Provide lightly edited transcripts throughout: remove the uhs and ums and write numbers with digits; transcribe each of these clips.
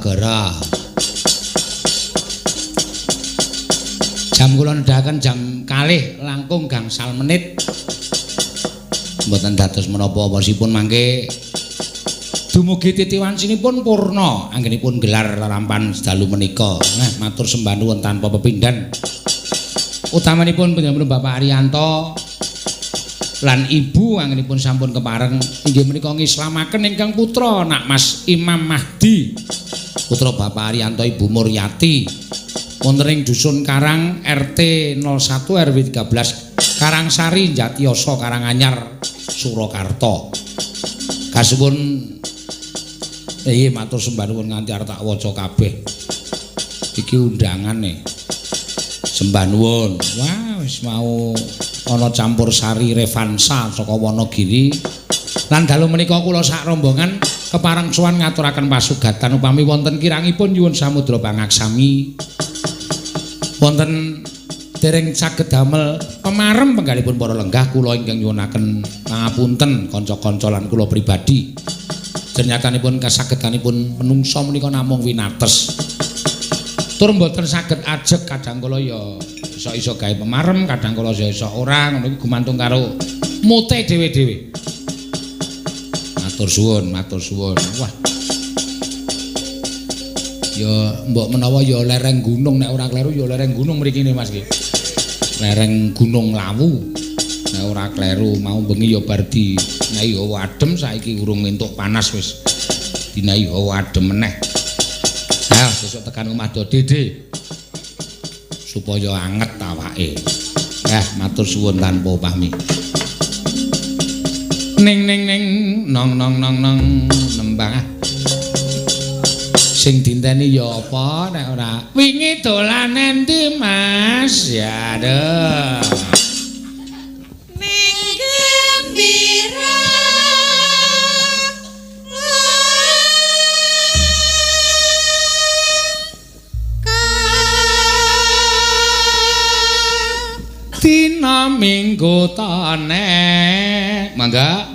Negara. Jam kula nedhaken jam 2 langkung gangsal menit. Mboten dados menapa wasipun mangke dumugi titiwancinipun purna anggenipun gelar lelampan dalu menika. Nah, matur sembah nuwun tanpa pepindhan. Utamanipun panjenengan Bapak Arianto lan Ibu anggenipun sampun kepareng inggih menika ngislamaken ingkang putra nak Mas Imam Mahdi. Putra Bapak Arianto Ibu Muryati. Wonten ing Dusun Karang RT 01 RW 13 Karangsari Jatiyoso Karanganyar Surakarta. Kasuwun matur sembah nuwun nganti arep tak waca kabeh. Iki undangane. Sembah nuwun. Wah, wis mau ana campur sari Revansa saka Wonogiri. Lan dalu menika kula sak rombongan kepareng sowan ngaturaken pasugatan upami wonten kirangipun nyuwun samudra pangaksami. Wonten dereng saged damel pemarem penggalipun para lenggah kula ingkang nyuwunaken pangapunten kanca-kanca lan kula pribadi. Ternyatanipun kasagedanipun menungsa menika namung winates. Tur mboten saged ajeg kadang kala ya iso-iso gawe pemarem, kadang kala ya iso ora, ngono iki gumantung karo mute dhewe-dhewe. Matur suwun, matur suwun. Wah. Ya mbok menawa ya lereng gunung nek ora kleru ya lereng gunung mriki ne Mas nggih. Lereng Gunung Lawu. Nek ora kleru mau bengi ya bar dinahi hawa adem saiki urung entuk panas wis. Dinahi hawa adem meneh. Ha sesuk tekan omah do Dede. Supaya anget awake. Matur suwun tanpa pahmi. Ning ning ning nong nong nong nong nembang ah. Sing dinteni ya apa nek ora wingi dolan endi Mas? Ya aduh. Ning gembira Dina Minggu tane. Mangga.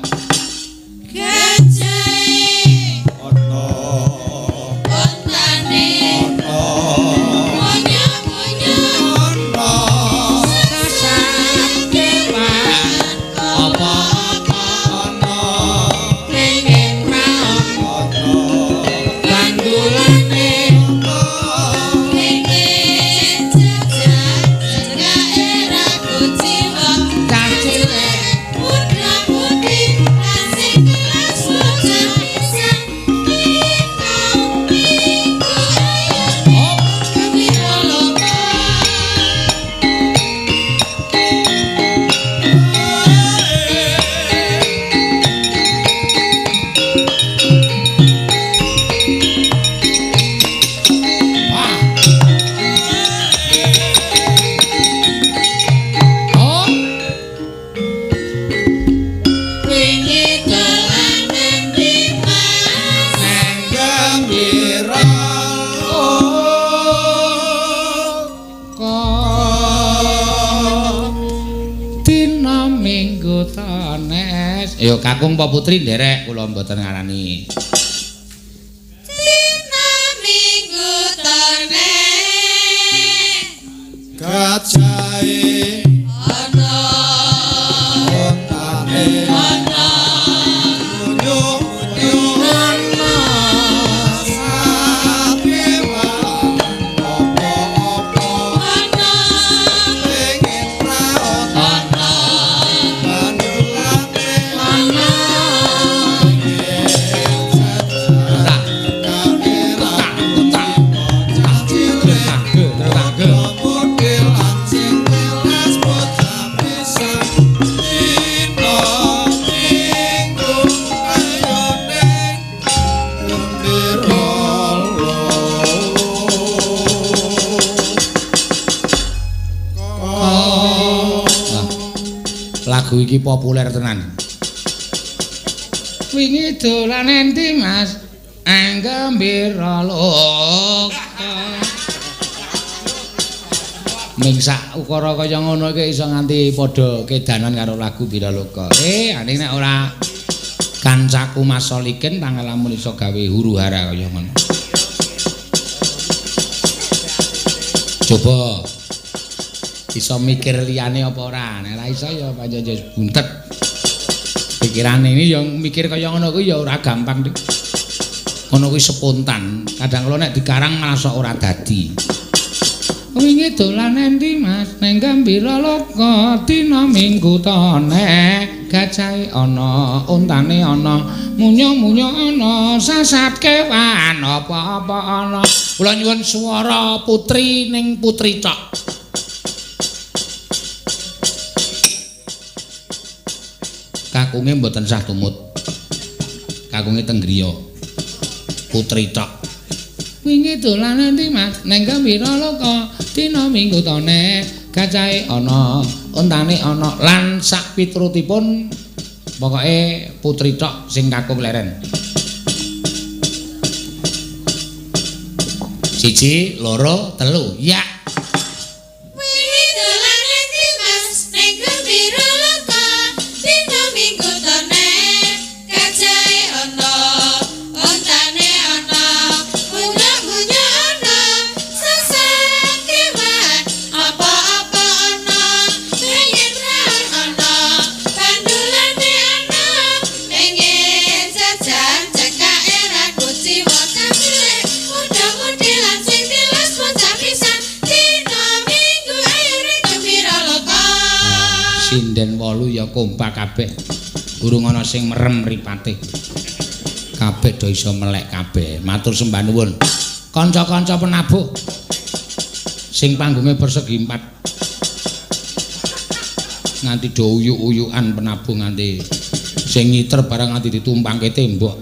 Yo kakung apa putri nderek kula mboten ngarani. Dina Minggu tane gajahe ana ontane ana munyo-munyo ana sakewan apa-apa ana pengen ra ana Lagu iki populer tenan. Wingi dolan endi Mas? Anggembira loka. Ming sak ukara kaya ngono iki iso nganti padha kedanan karo lagu Biraloka. Ane nek ora kancaku Mas Solikin tanggal lamun iso gawe huru-hara kaya ngono. Coba iso mikir liyane apa ora? Nek ora iso ya pancen buntet. Pikirane ini yang mikir kaya ngono kuwi ya ora gampang, Dik. Ngono kuwi spontan. Kadang kala nek dikarang malah sok ora dadi. Wingi dolan endi, Mas? Ning Gambira Loka dina Minggu tone. Gajahe ana, untane ana, munyo-munyo ana, sasat kewan apa-apa ana. Kula nyuwun swara putri ning putri tok. Kakunge mboten sah tumut. Kakunge teng griya. Putri tok. Wingi dolan endi, Mas? Ning Gambira Loka dina Minggu tone. Gajahe ana, untane ana lan sak piturutipun pokoke putri tok sing kakung leren. 1, 2, 3, ya. Wingi dolan endi, Mas? Ning Gembira Loka dina Minggu tone. Gajahe ana, untane ana, munyo-munyo ana, sasat kewan apa-apa ana, pengen raon ana, bandulane ana, pengen jajan cekake ra kuciwa cilik, muda-mudi lan sing tilas bocah pisan, dina Minggu ayo ning Gembira Loka. Sinden 8 ya kompak kabeh. Durung ana sing merem mripate. Kabeh do iso melek kabeh. Matur sembah nuwun. Kanca-kanca penabuh sing panggunge persegi 4. Nganti do uyuk-uyukan penabuh nganti sing ngiter barang nganti ditumpangke tembok.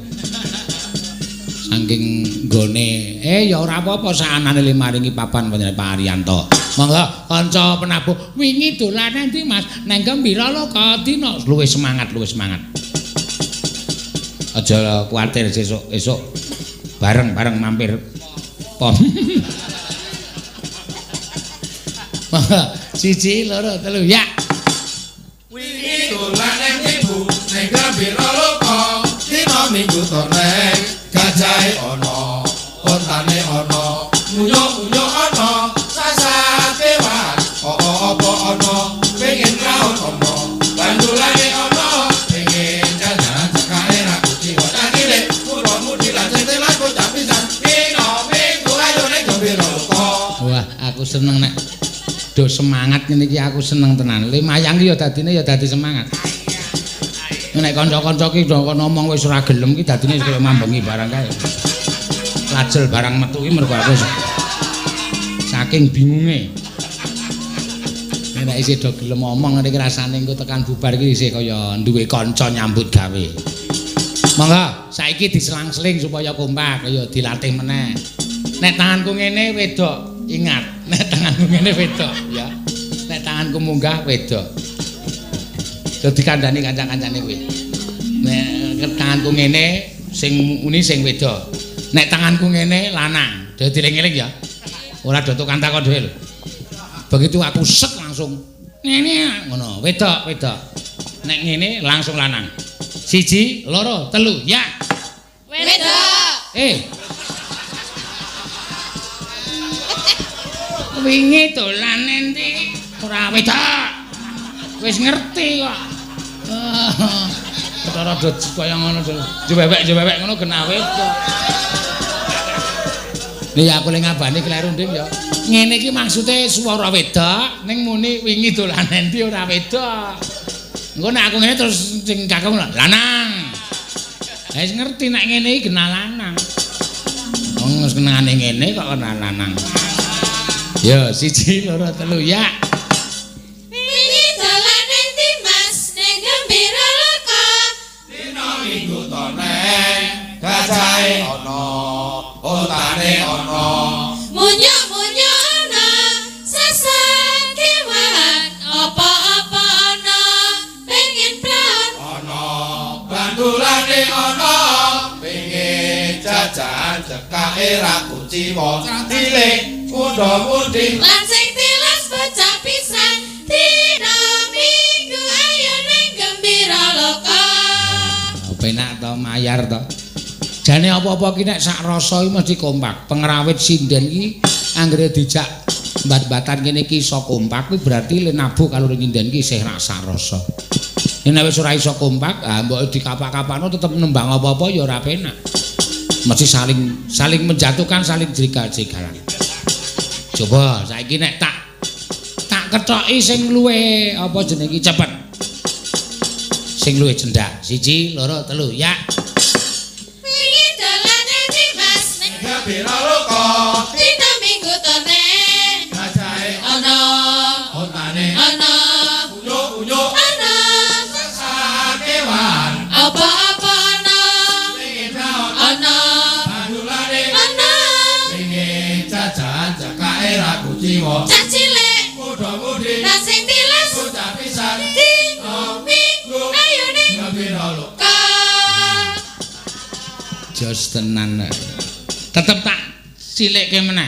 Saking nggone, ya ora apa-apa saanane le maringi papan panjenengan Pak Haryanto. Monggo kanca penabuh wingi dolan endi, Mas? Nang Gembira Loka dina luwih semangat, luwih semangat. Aja kuwatir sesuk esuk bareng-bareng mampir pom. Monggo 1, 2, 3 ya. Wingi dolan endi, Bu? Ning Gembira Loka dina Minggu tone. Gajahe ana, ontane ana, munyo-munyo ana, sasat kewan apa-apa ana, pengen raon ana, bandulane ana, pengen jajan cekake ra kuciwa cilik, muda-mudi lan sing telas bocah pisan, dina Minggu ayo ning Gembira Loka. Wah, aku seneng nek do semangat ngene iki, aku seneng tenan. Lumayan ki ya dadine ya dadi semangat. Nek kanca-kanca ki do ngomong wis ora gelem ki dadine kaya mambengi barang kae. Lajel barang metu ki mergo aku saking bingunge. Nek isih do gelem omong ngene iki rasane engko tekan bubar ki isih kaya duwe kanca nyambut gawe. Monggo saiki diselang-seling supaya kompak, ya dilatih meneh. Nek tanganku ngene wedok, ingat, nek tanganku ngene wedok ya. Nek tanganku munggah wedok. Dadi kandhani kanca-kancane kuwi. Nek tanganku ngene sing muni sing wedok. Nek tanganku ngene lanang. Dadi dieling-eling ya. Ora do tukang takon dhewe lho. Begitu aku set langsung ngene ngono, wedok, wedok. Nek ngene langsung lanang. 1, 2, 3, ya. Wedok. Wingi dolan endi? Ora wedok. Wis ngerti kok. Cara do kaya ngono jebebek-jebebek ngono genah wedok. Lha ya aku le ngabani kleru Ndik ya. Ngene iki maksude swara wedok ning muni wingi dolan endi ora wedok. Engko nek aku ngene terus sing kakung lanang. Lah wis ngerti nek ngene iki genah lanang. Wong wis kenane ngene kok kenal lanang. Ya 1, 2, 3 ya. Wingi dolan endi, Mas? Ning Gembira Loka dina Minggu tone. Gajahe ana, ontane ana, munyo-munyo ana, sasat kewan apa-apa ana, pengen praon ana, bandulane ana, pengen jajan cekake ra kuciwa cilik, mudha-mudhi lan sing tilas bocah pisan, dina Minggu ayo ning Gembira Loka. Penak to mayar to. Jane apa-apa ki nek sak rasa iki mesti kompak. Pengrawit sinden iki anggere dijak Mbat-mbatan kene iki iso kompak kuwi berarti le nabuh karo nyinden iki isih rasa rasa. Nek wis ora iso kompak, ah mbok dikapak-kapakno tetep nembang apa-apa ya ora penak. Mesti saling menjatuhkan, saling jegal-jegalan. Coba saiki nek tak kethoki sing luwe apa jenenge iki cepet. Sing luwe cendhak. 1 2 3 ya. Wingi dolane Dimas ning Gembira Loka. Dina Minggu tone gajahe ana, ontane ana, unjuk-unjuk ana, sakewan apa-apa ana, pengen daun ana, bandulane ana, pengen jajan cekake ra kuciwa cah cilik muda-mudi lan sing tilas bocah pisan dina Minggu ayo ning Gembira Loka. Jos tenan. Tetep tak cilikke meneh.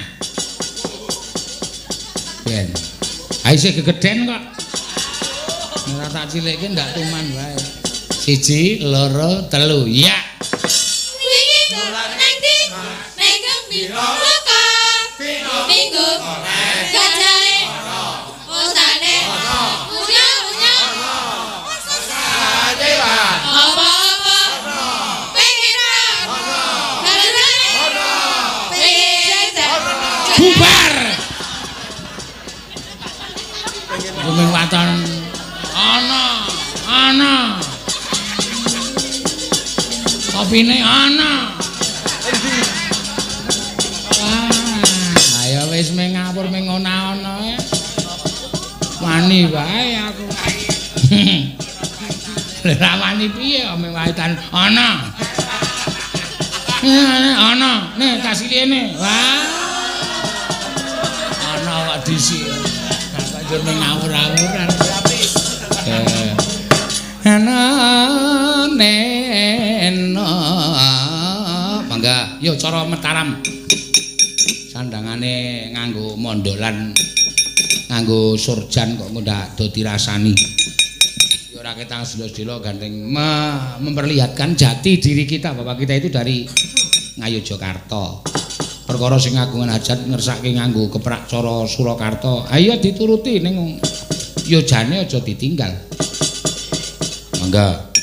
Ben. Ha isih gegeden kok. Ora tak cilikke ndak tuman wae. 1 2 3 ya. Wingi nang ndi? Ning Gembira Loka. Minggu gajahe ontane unyuk-unyuk Sakewan apa-apa pengen bandulane pengen jajan Bubar. Kuming waton ana, ana. Kopine ana. Wah, ayo wis meng ngawur meng ana-ana. Wani wae aku. Lah wani piye meng waetan ana. Ana, nih tas liyane. Wah. Ana kok dhisik. Kok njur meng ngawur-awuran. Ana nena. Mangga, yo cara Mataram. Sandangane nganggo mondolan, nganggo surjan kok ndak do dirasani. Ya ora ketang sedelo-sedelo gandeng memperlihatkan jati diri kita bahwa kita itu dari Ngayogyakarta. Perkara sing ngagungan hajat ngersake nganggo keprak cara Surakarta. Ayo dituruti ning yo jane aja ditinggal. Mangga.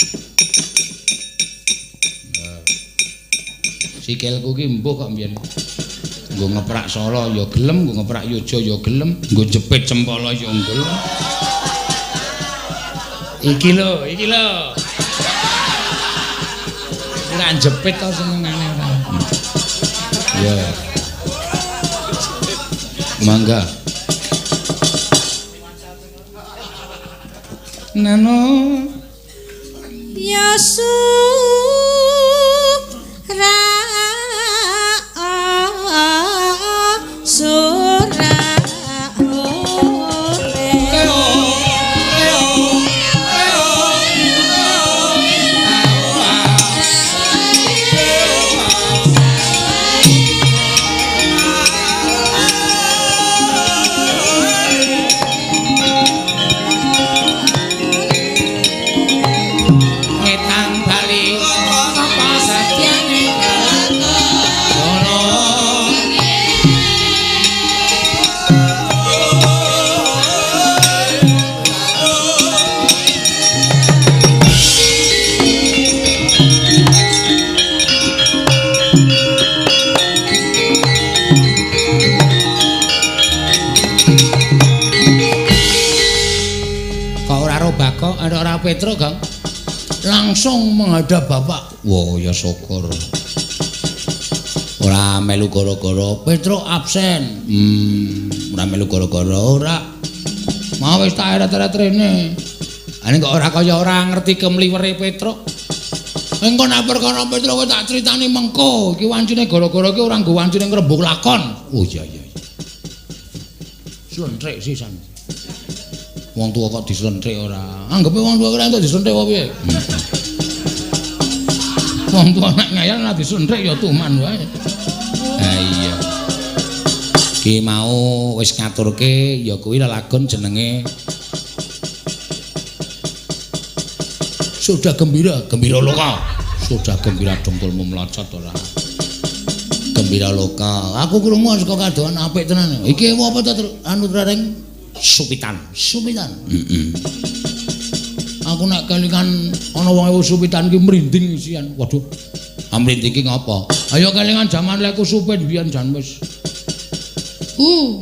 Sikilku ki mbuh kok mbiyen. Nggo ngeprak Solo ya gelem, nggo ngeprak Yojo ya gelem, nggo jepit cempala ya gelem. Iki lho, iki lho. Ora jepit to senengane ora. Ya. Mangga. Nano ya Ora Petro, Kang. Langsung menghadap bapak. Wah, ya syukur. Ora melu gara-gara Petro absen. Ora melu gara-gara ora. Mau wis tak eret-eret rene. Ane kok ora kaya ora ngerti kemliwere Petro. Engko nek perkara Petro kowe tak critani mengko. Iki wancine gara-gara iki ora nggo wancine ngrembug lakon. Oh iya iya. Slentrik sisan. Wong tuwa kok dislentrik ora. Anggepe wong tuwa ora entuk dislentrik apa piye? Wong tuwa nek ngayal ora dislentrik ya tuman wae. Ha iya. Ki mau wis ngaturke ya kuwi lelagon jenenge Sudah Gembira, Gembira Loka. Sudah gembira dengkulmu mlocot ora. Gembira Loka. Aku krungu saka kadohan apik tenan. Iki apa to anu reng supitan. Supitan. Heeh. Aku nek kelingan ana wong ewu supitan ki mrinding isian. Waduh. Mrinding ki ngopo? Ayo kelingan jaman leku supit biyen jan wis.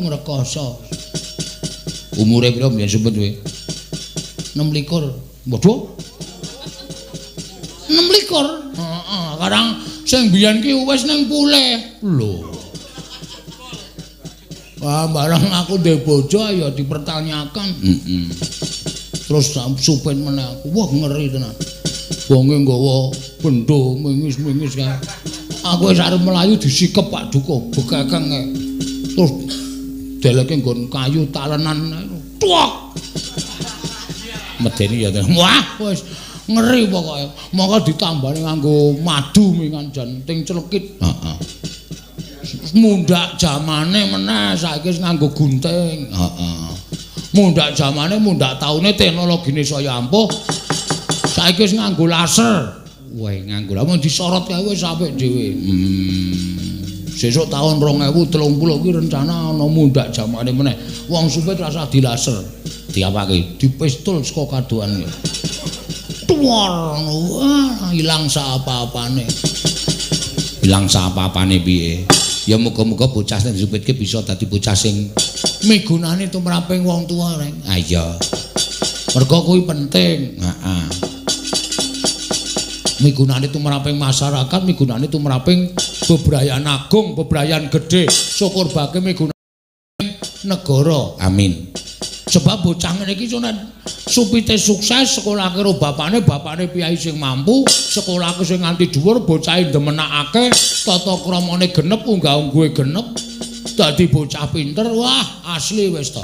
Ngrekoso. Umure pira biyen supit kowe? 26. Waduh. 26. Heeh, karang sing biyen ki wis ning pulih. Lho. Wah, barang aku ndek bojo ya dipertanyakan. Heeh. Terus supit meneh aku. Wah, ngeri tenan. Wonge nggawa bendho mingis-mingis kae. Aku wis arep mlayu disikep Pak Duko, bekekeng kae. Terus deleke nggon kayu talenan. Tuak. Medeni ya tenan. Wah, wis ngeri pokoke. Mongko ditambani nganggo madu mingan jan ting celekit. Heeh. Mundhak jamane meneh saiki wis nganggo gunting. Heeh. Mundhak jamane, mundhak taune teknologine saya ampuh. Saiki wis nganggo laser. Wah, nganggo lah mun disorot kae wis apik dhewe. Sesuk taun 2030 kuwi rencana ana mundhak jamane meneh. Wong supit rasah dilaser. Diapake? Dipistol saka kadohan. Tuwar, wah, ilang saapa-apane. Ilang saapa-apane piye? Ya muga-muga bocah sing disupitke bisa dadi bocah sing migunani tumraping wong tuwa, Reng. Ah iya. Mergo kuwi penting. Heeh. Migunani tumraping masyarakat, migunani tumraping bebrayan agung, bebrayan gedhe, syukur bake migunani negara. Amin. Sebab bocah ngene iki supite sukses, sekolah karo bapane, bapane piyai sing mampu, sekolahke sing nganti dhuwur, bocahe ndemenakake, tata kramane genep, unggah-ungguhe genep, dadi bocah pinter, wah asli wis to.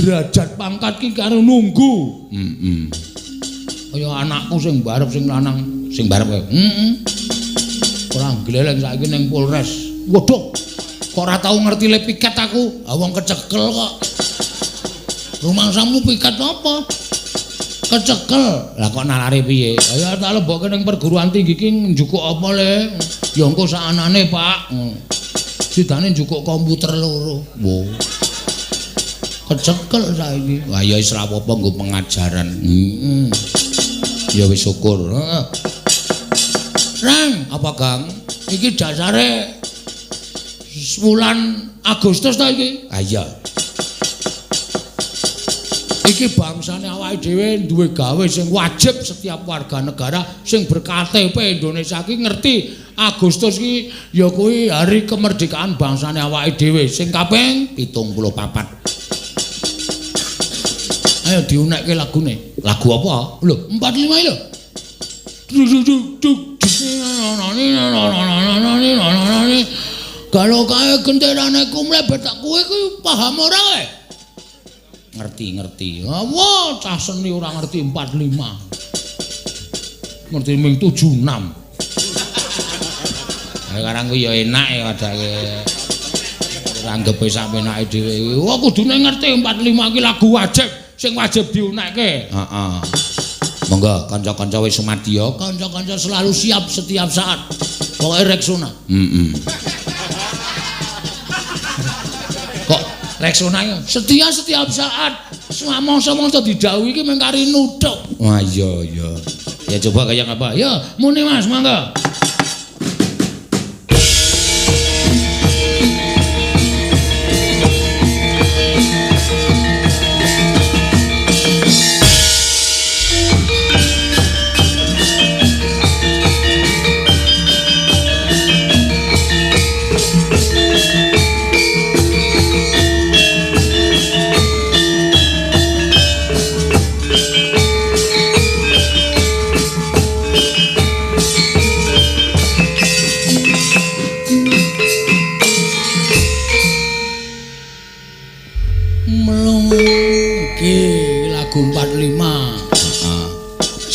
Derajat pangkat ki karo nunggu. Heeh. Kaya anakku sing barep sing lanang, sing barep kae. Heeh. Ora gleleng saiki ning Polres. Waduh. Kok ora tau ngerti le piket aku? Ah wong kecekel kok. Rumangsamu piket apa? Kecekel. Lah kok nalare piye? Ayo tak lebokke ning perguruan tinggi ki njukuk apa le? Ya engko sakanane, Pak. Sidane njukuk komputer loro. Wo. Kecekel saiki. Wah ya wis ra apa-apa nggo pengajaran. Heeh. Ya wis syukur. Heeh. Rang, apa Gang? Iki dasare wulan Agustus ta iki? Ah iya. Iki bangsane awake dhewe duwe gawe sing wajib setiap warga negara sing ber-KTP Indonesia iki ngerti Agustus iki ya kuwi hari kemerdekaan bangsane awake dhewe sing kaping 74. Ayo diunekke lagune. Lagu apa? Lho, 45 lho. Kalau kae genderane kumlebet tak kowe kuwi paham ora kowe? Ngerti-ngerti. Wah, cah seni ora ngerti 45. Ngerti ming 76. Ha karang kuwi ya enak ya padake. Anggepe sak penake dhewe. Wah, kudune ngerti 45 iki lagu wajib sing wajib diunekke. Heeh. Monggo kanca-kanca wis sumadya, kanca-kanca selalu siap setiap saat. Pokoke Rexona. Heeh. Kok Rexona setia setiap saat. Mangsa-mangsa didhawuhi iki mung kari nuthuk. Wah iya iya. Ya coba kaya apa? Ya muni Mas, monggo.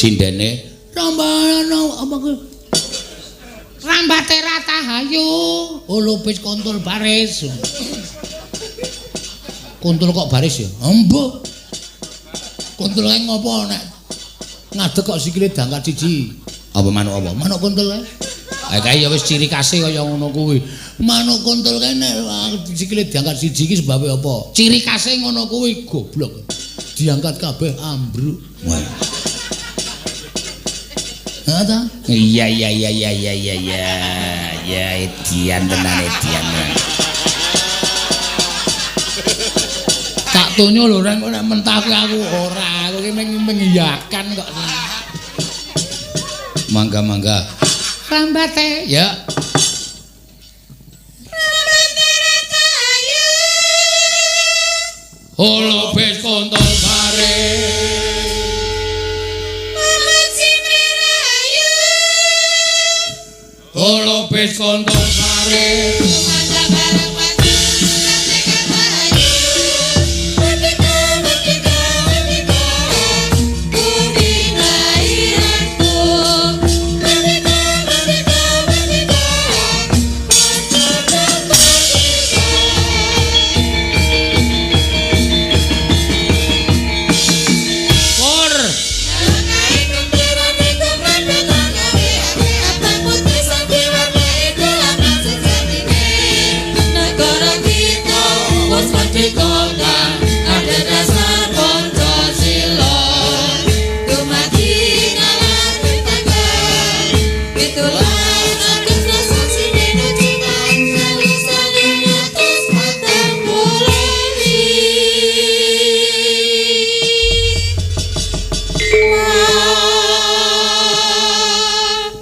Sindene rambana apa kuwi? Rambate ratahayu, lupis kontul baris. Kontul kok baris ya? Embuh. Kontul kae ngopo nek ngadeg kok sikile dangkat siji. Apa manuk apa? Manuk kontul kae. Ha kae ya wis ciri khase kaya ngono kuwi. Manuk kontol kae nek sikile diangkat siji iki sebabe apa? Ciri khase ngono kuwi goblok. Diangkat kabeh ambruk. Wah. Ha ta? Iya iya iya iya iya iya iya. Ya edian tenan edian. Tak tonyo lho reng nek mentah kuwi aku ora, aku ki mengiyakan kok. Mangga-mangga. Rambate ya. Rambate rata ayu. Holobes kontol bare. Memuji mrerayu. Holobes kontol bare. Mangga bareng maju ngantekan rahayu. Merdeka merdeka merdeka. Bumi kelahiranku. Merdeka merdeka merdeka. Merdeka merdeka. Pur.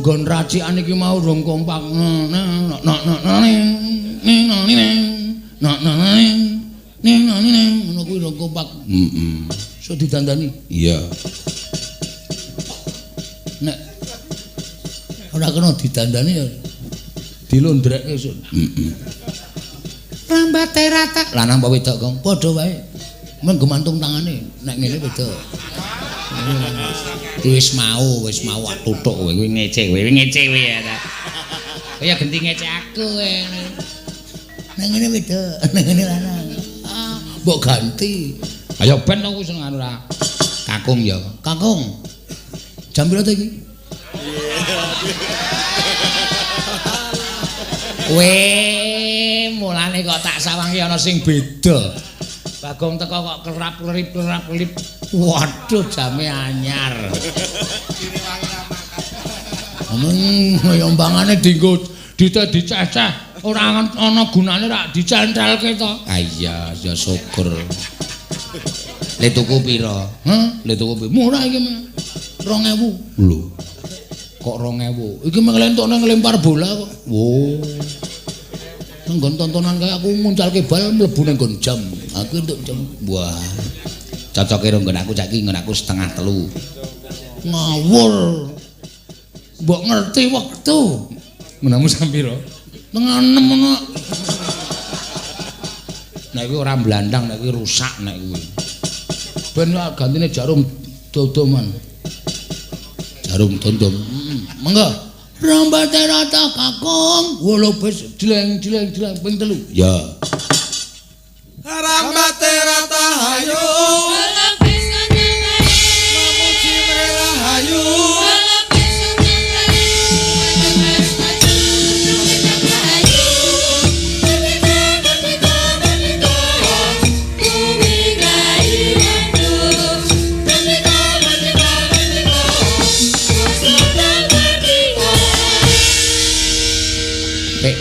Nggon racikan iki mau rong kompak. Ngono kuwi rong kompak. Heeh. Iso didandani? Iya. Nek ora kena didandani ya dilondrekke iso. Heeh. Rambate rata. Lanang apa wedok, Kong? Padha wae. Men gemantung tangane nek ngene wedok. Wis mau tutuk kowe kuwi ngece kowe ya ta. Kaya genti ngece aku kowe. Nang ngene wedok, nang ngene lanang. Ah, mbok ganti. Ayo ben aku seneng anu ra. Kakung ya. Kakung. Jam piro to iki? Weh, mulane kok tak sawangi ana sing beda. Bagong teko kok kerap-kerip kerap-kerip. Waduh, jame anyar. Yombangane dienggo dite diceceh, ora ana gunane rak dicentelke to. Ah iya, ya syukur. Le tuku pira? Heh, le tuku pira? Murah iki, 2000. Lho. Kok 2000? Iki mung lentokne nglempar bola kok. Wo. Nang nggon tontonan kae aku nguncalke bal mlebu nang nggon jam. Aku entuk jam. Wah. Cocoke karo nggon aku saiki nggon aku 2:30. Ngawur. Mbok ngerti wektu. Nggonmu sam pira? 5:30 ngono. Nek kuwi ora mblandang, nek kuwi rusak nek kuwi. Ben gantine jarum dodoman. Jarum dondom. Monggo. Rambate rata kakung, wolobes jleng jleng jleng ping 3. Ya. Rambate rata hayu. Wolobes kontol bare. Memuji mrerahayu. Wolobes kontol bare. Merdeka merdeka merdeka. Bumi kelahiranku. Merdeka merdeka merdeka. Merdeka. Pik.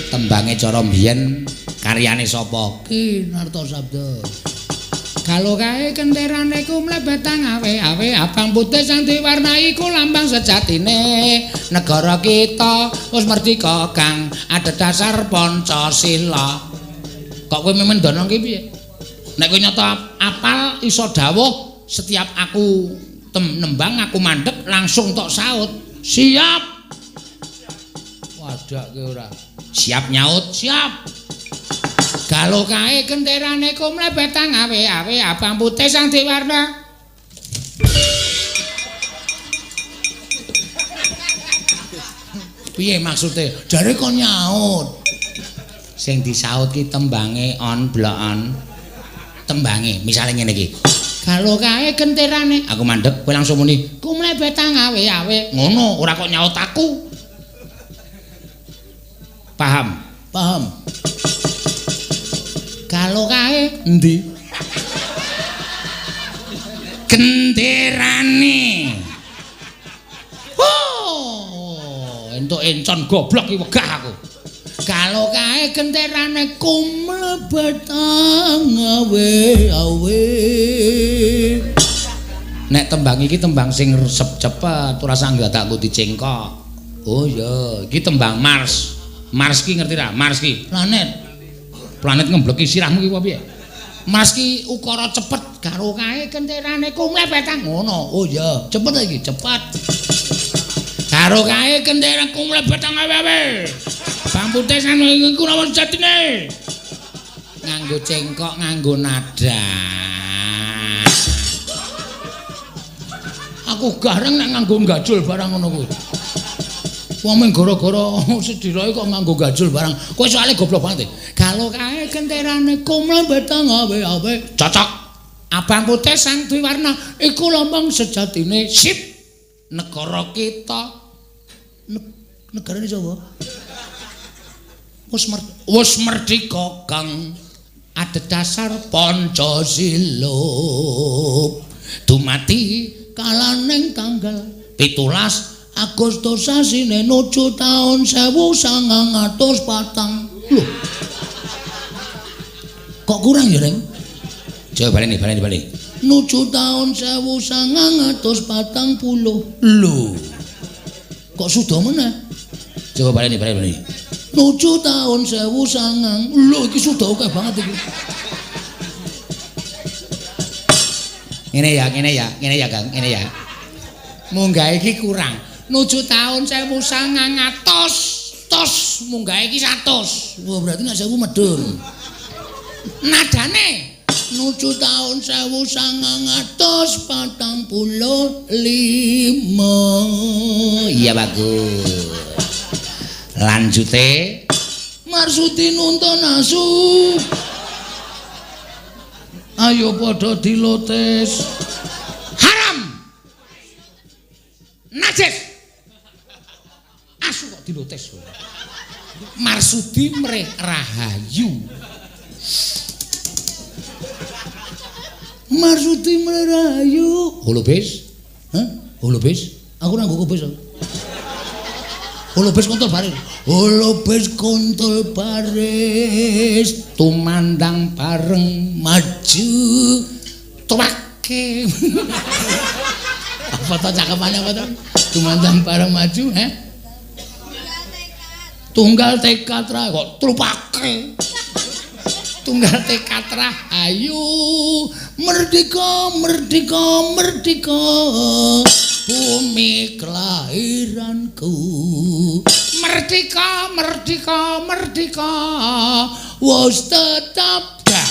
Tembange cara mbiyen karyane sapa? Ki Nartosabdo. Kalau kae kenterane ku mlebet awe-awe abang putih sang diwarnai ku lambang sejatine negara kita wis merdika kang adhedhasar Pancasila. Kok kowe mendono ki piye? Nek kowe nyata apal iso dawuh setiap aku nembang aku mandek langsung tok saut. Siap. Wadake ora. Siap nyaut, siap. Galo kae kenterane ku mlebet awe-awe abang putih sang diwarna. Piye maksude? Jare kon nyaut. Sing disaut ki tembange on blok-on. Tembange misale ngene iki. Galo kae kenterane, aku mandek kowe langsung muni, "Ku mlebet awe-awe." Ngono, ora kok nyaut aku. Paham? Paham. Kalau kae endi? Genderane. Oh, entuk encon goblok iki wegah aku. Kalau kae genderane kumlebet awe awe. Nek tembang iki tembang sing resep cepet, ora usah nggadakku dicengkok. Oh iya, iki tembang Mars. Mars ki ngerti ra? Mars ki planet. Planet ngembleki sirahmu ki apa piye? Mars ki ukara cepet karo kae genderane kumlebet ngono. Oh iya, cepet iki, cepet. Karo kae gendera kumlebet awe-awe. Bang putih sanu iku napa sejatine? Nganggo cengkok, nganggo nada. Aku gareng nek nganggo gajul barang ngono kuwi. Wong mung gara-gara sedirae kok nganggo gajul barang. Kowe soalé goblok banget. Kalau kae genderane kumlebet awe-awe. Cocok. Abang putih sang dwiwarna iku lambang sejatine sip negara kita. Negarane sapa? Wis merdika kang adhedhasar Pancasila. Dumati kalaning tanggal 17 Agustus sasine nuju taun 1904. Lho. Kok kurang ya, Reng? Coba baleni, baleni. Nuju taun 1940. Lho. Kok sudah meneh? Coba baleni, baleni. Nuju taun 1900. Lho, iki sudah akeh banget iki. Ngene ya, ngene ya, ngene ya, Kang, ngene ya. Munggah iki kurang. Nuju taun 1900 tos munggah iki 100. Wah, berarti nek 1000 medhun. Nadane nuju taun 1945. Iya bagus. Lanjute Marsudi nuntun asu. Ayo padha dilotes. Haram. Najis. Asu kok dilotes. Marsudi mreh rahayu. Marsudi mreh rahayu. Holobis? Hah? Holobis? Aku ora nggo kobis. Holobis kontol baris. Holobis kontol baris tumandang bareng maju tuwake. Apa to cakepane apa to? Tumandang bareng maju, he? Tunggal tekad ra kok trupake. Tunggal tekad ra ayu merdeka merdeka merdeka bumi kelahiranku. Merdeka merdeka merdeka wis tetap dah.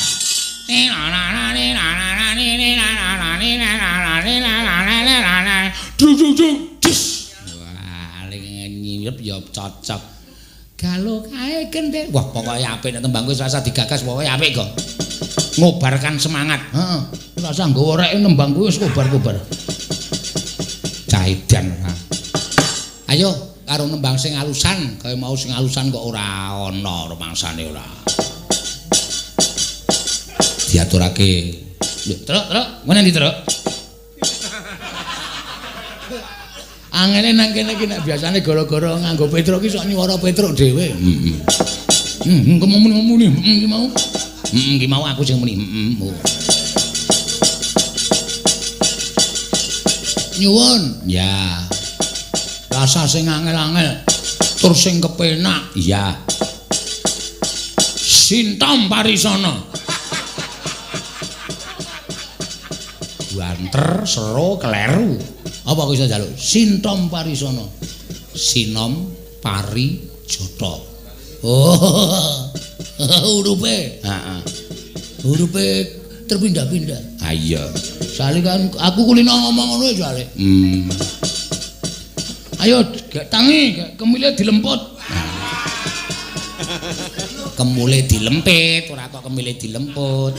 Wah, nyirep ya cocok. Kalau kae kendel, wah pokoke apik nek tembang kuwi rasa digagas pokoke apik kok. Ngobarkan semangat. Heeh. Rasa nggawa rek nembang kuwi wis kobar-kobar. Caidan. Ayo karo nembang sing alusan, kaya mau sing alusan kok ora ana rumangsane ora. Diaturake. Lho, Truk, Truk, ngene ndi, Truk? Angele nang kene iki nek biasane gara-gara nganggo Petruk iki sok nyuwara Petruk dhewe. Heeh. Heeh, muni iki mau. Heeh, iki mau aku sing muni. Heeh. Nyuwun. Ya. Rasa sing angel-angel tur sing kepenak. Iya. Sintom Parisana. Banter, sero, kleru. Apa aku iso njaluk? Sintom Parisana. Sinom Pari Jata. Oh. Hurufe. Heeh. Hurufe terpindah-pindah. Ha iya. Soale kan aku kulino ngomong ngono soale. Ayo gek tangi, gek kemile dilemput. Kemule dilempit, ora kok kemile dilemput.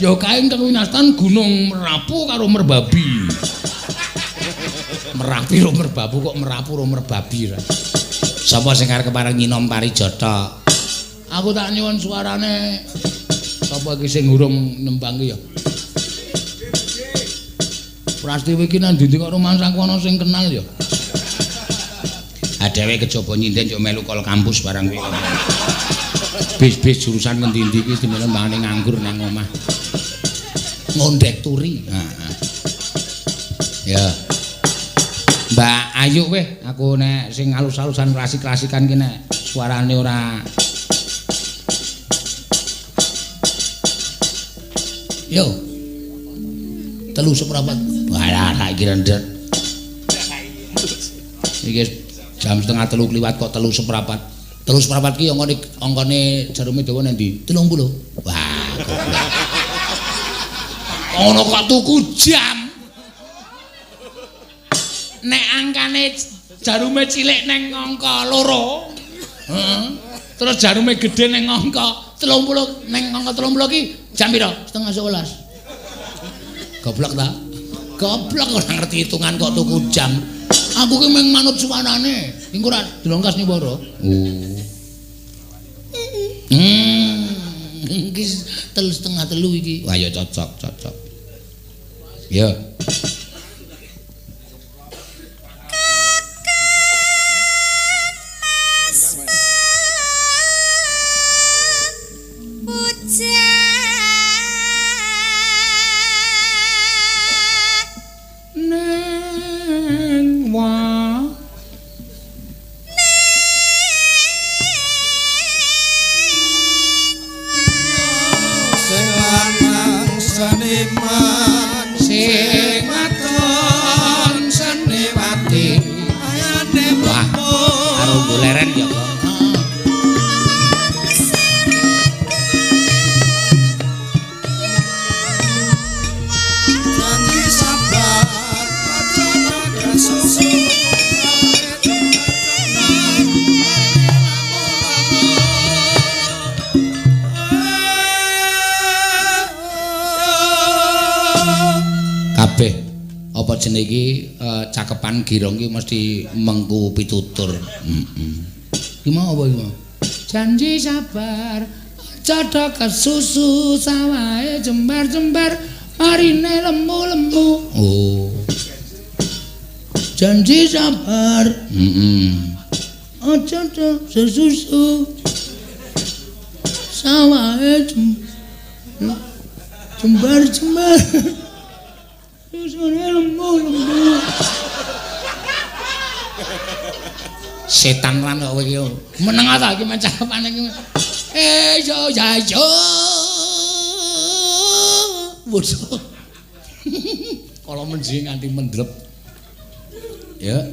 Ya kae ingkang winastan Gunung Merapu karo Merbabi. Merapi ro Merbabu kok Merapu ro Merbabi ra. Sapa sing arep kepareng nyinom parijata? Aku tak nyuwun suarane. Sapa iki sing urung nembang ki ya? Prastiwi iki nang ndi kok rumangsaku ana sing kenal ya? Ha dhewe kejaba nyinden yo melu kol kampus barang kuwi. Bis-bis jurusan ngendi-endi iki istimewa mbangane nganggur nang omah. Ngondek turi. Heeh. Ya. Mbak Ayu weh, aku nek sing alus-alusan klasik-klasikan ki nek suarane ora. Yo. 3:15. Walah, tak kira ndet. Iki jam 2:30 kliwat kok 3:15. 3:15 ki angkane jarume dawa nang ndi? 30. Wah, goblok. Ono kok tuku jam. Nek angkane jarume cilik neng angka 2. Heeh. Terus jarume gedhe neng angka 30, neng angka 30 ki jam pira? 10:30. Goblok ta? Goblok ora ngerti hitungan kok tuku jam. Aku ki mung manut suarane. Engko ora dilongkas niwara. Oh. Iki 2:30 iki. Wah ya cocok, cocok. Ya. Iki cakepan girong iki mesti mengku pitutur. Heeh. Iki mau apa iki mau? Janji sabar, aja kesusu sawahe jembar-jembar, marine lemu-lemu. Oh. Janji sabar. Heeh. Aja kesusu sawahe jembar-jembar. Setan lan kok kowe iki. Meneng ta iki mencapane iki. Eh yo ya yo. Waduh. Kala menji nganti mendrep. Ya.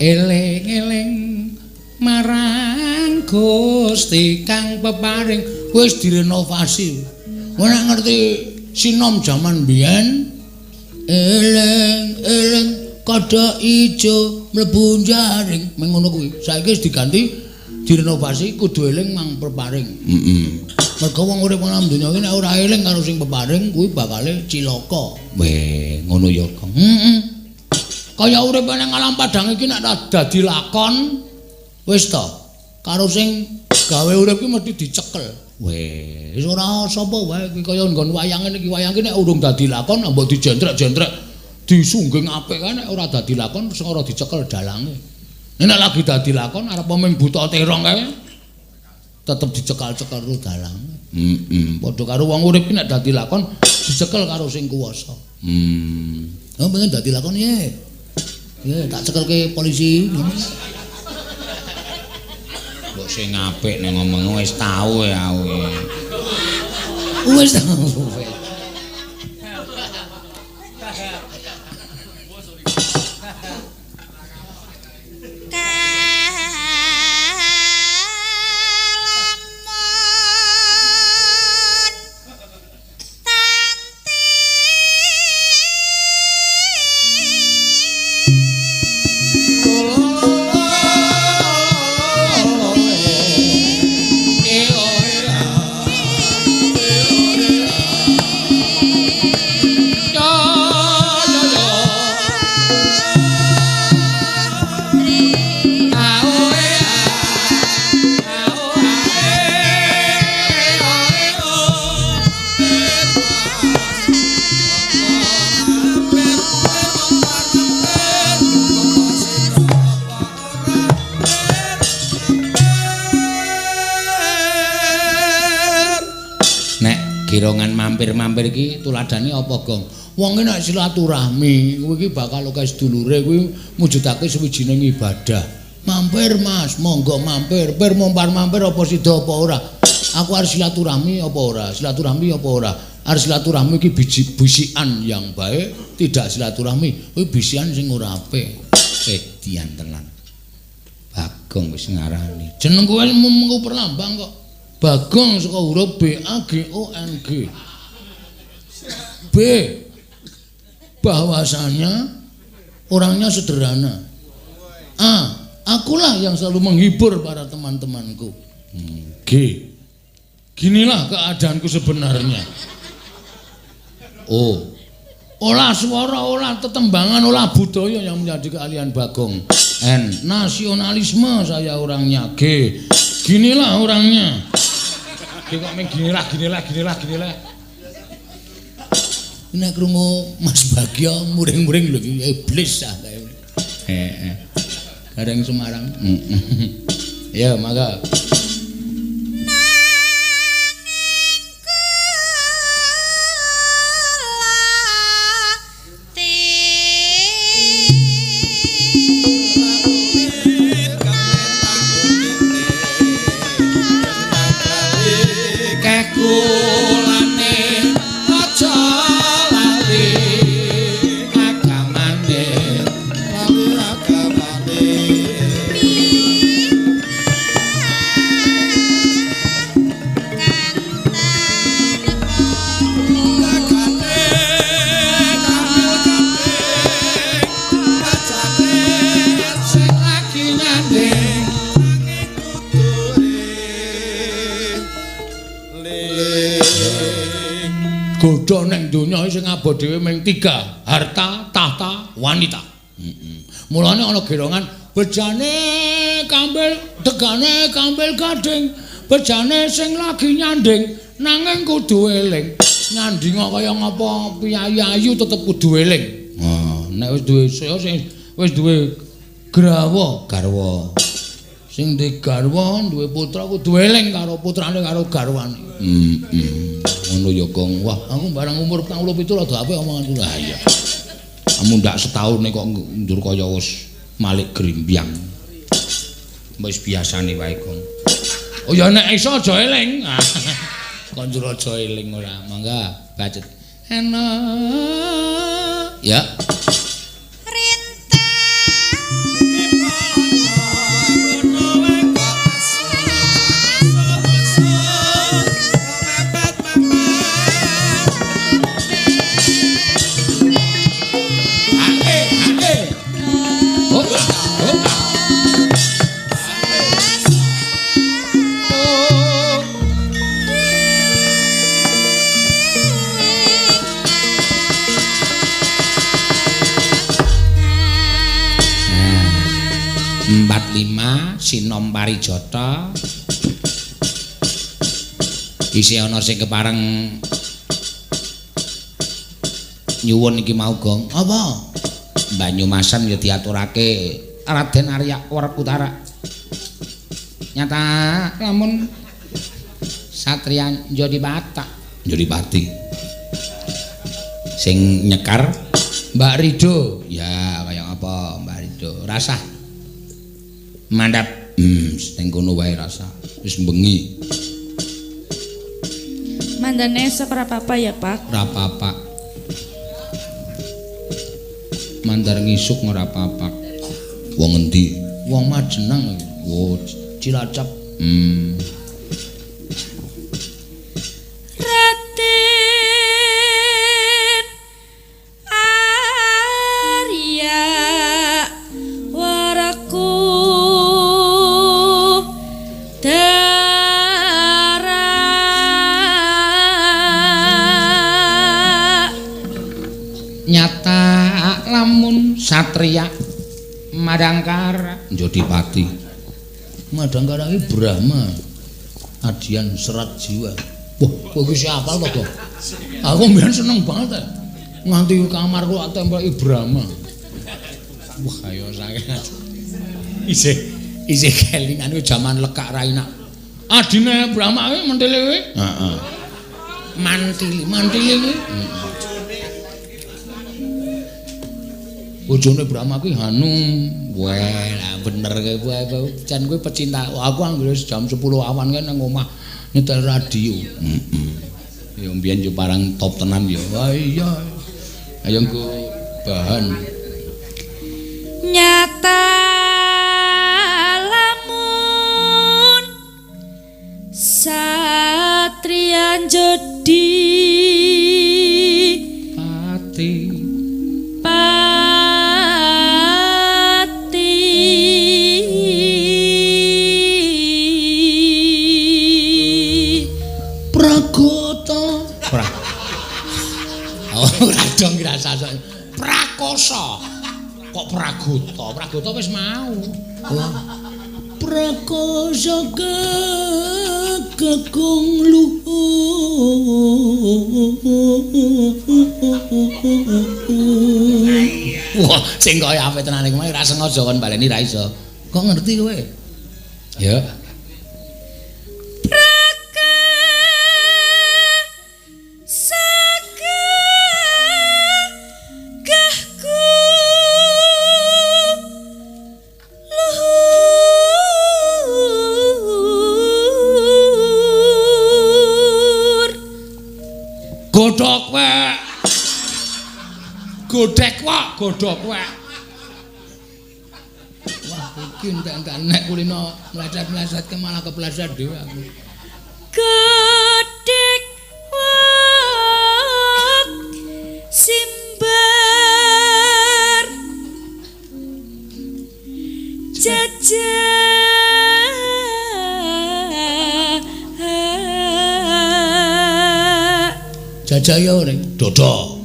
Eling-eling marang Gusti kang peparing wis direnovasi. Ora ngerti sinom jaman biyen. Eling-eling kodhok ijo mlebu jaring meng ngono kuwi. Saiki wis diganti direnovasi kudu eling mang peparing. Heeh. Mergo wong urip nang donya iki nek ora eling karo sing peparing kuwi bakale cilaka. Weh, ngono ya, Kang. Heeh. Kaya urip nang alam padang iki nek dadi lakon wis to karo sing gawe urip ki mesti dicekel. Weh, wis ora sapa wae iki kaya nggon wayang iki, wayang iki nek urung dadi lakon mbok dijentrek-jentrek disungging apik kae nek ora dadi lakon sing ora dicekel dalange. Nek lagi dadi lakon arep mung buta terong kae tetep dicekal-cekel karo dalange. Heeh, padha karo wong urip ki nek dadi lakon Dicekel karo sing kuwasa. Oh pengen dadi lakon piye? Ya tak cekelke polisi. Mbok sing apik nek ngomong wis tau ya aku. Wis tau. Girongan mampir-mampir iki tuladhane apa, Gong? Wong nek silaturahmi kuwi iki bakal akeh sedulure kuwi mujudake suwijining ibadah. Mampir, Mas, monggo mampir. Pir mompar-mampir apa sida apa ora? Aku arep silaturahmi apa ora? Silaturahmi apa ora? Arep silaturahmi iki biji bisikan yang baik, tidak silaturahmi kuwi bisikan sing ora apik. Edian tenan. Bagong wis ngarani. Jeneng kowe mung perlambang kok. Bagong saka huruf B A G O N G. B, bahwasanya orangnya sederhana. A, akulah yang selalu menghibur para teman-temanku. G, ginilah keadaanku sebenarnya. O, olah suara, olah tetembangan, olah budaya yang menjadi keahlian Bagong. N, nasionalisme saya orangnya. G, ginilah orangnya. Ki kok mung ginilah ginilah ginilah ginilah. Nek krungu Mas Bagyo muring-muring lho iki iblis ah kae. Heeh. Gareng Semarang. Ya, mangga. Godha ning donya sing abot dhewe mung 3, harta, tahta, wanita. Mulane ana gerongan bejane kambil degane kambil gading, bejane sing lagi nyanding nanging kudu eling. Nyandinga kaya ngapa piyayi ayu tetep kudu eling. Nek wis duwe sing wis duwe grawa, garwa. Sing duwe garwa, duwe putra kudu eling karo putrane karo garwane. Ngono ya, Gong. Wah, aku barang umur 47 rada apik omonganku. Lah iya. Kamu ndak setahun kok ndur kaya wis malik grimbyang. Wis biasane wae, Gong. Oh ya nek iso aja eling. Kok njur aja eling ora. Mangga bacet. Enak. Ya. Sinom Parijata isih ana sing kepareng nyuwun iki mau, Gong. Apa? Banyumasan ya diaturake Raden Arya Werkutara. Nyata lamun satriya Jodipata, Jodipati. Sing nyekar Mbak Rido. Ya, kaya apa Mbak Rido? Rasah mandap. Sing kono wae rasah. Wis bengi. Mandane esuk ora apa-apa ya, Pak? Ora apa-apa. Mandar ngisuk ora apa-apa. Wong endi? Wong Majenang. Oh, Cilacap. Raden Arya Waraku Dara nyata lamun satria Madangkara Jodipati. Madangkara iki Brahma adian serat jiwa. Wah, kowe iki siapa to, Dok? Aku mbiyen seneng banget. Nganti kamarku tak tempeli Brahma. Wah, ayo sanget. Isih kelingan kuwi jaman lekak ra enak. Adine Brahma kuwi mentile kuwi. Heeh. Mantili kuwi. Heeh. Bojone Brahma kuwi Hanum. Wah, lah bener kowe jan kowe pecinta. Aku anggere jam 10 awan kae nang omah nyetel radio. Heeh. Ya mbiyen yo parang top tenan ya. Wah iya. Ayo nggo bahan. Nyata lamun satria jodi pati Pragota. Oh, ora dong ngrasakno. Prakosa. Kok Pragota? Pragota wis mau. Oh. Prakosa kakung luhur. Wah, sing kaya apik tenan iku ora sengaja kon baleni ra iso. Kok ngerti kowe? Ya. Godhok wek. Godhek wek, godhok wek. Wah, iki entek-entek nek kulino mleset-mleset ke malah kepleset dhewe aku. Godhek wek simbar jajah. Jajah ya ning dodo.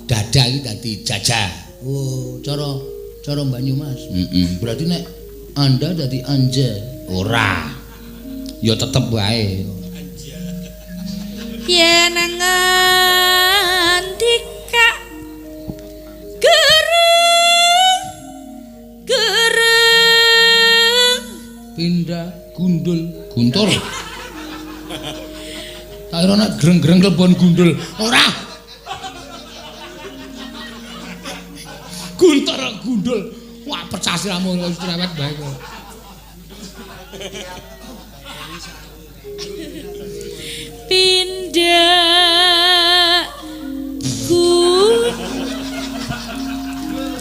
Dada iki dadi jajah. Oh, cara Banyumas. Heeh. Berarti nek Anda dadi anja. Ora. Ya tetep wae. Yen ngendika gereng gereng pindah gundul guntur. Tak kira nek greng-greng lebon gundul. Ora. Guntur gundul. Wah, pecah siramu wis cerewet bae kok. Pindah gun.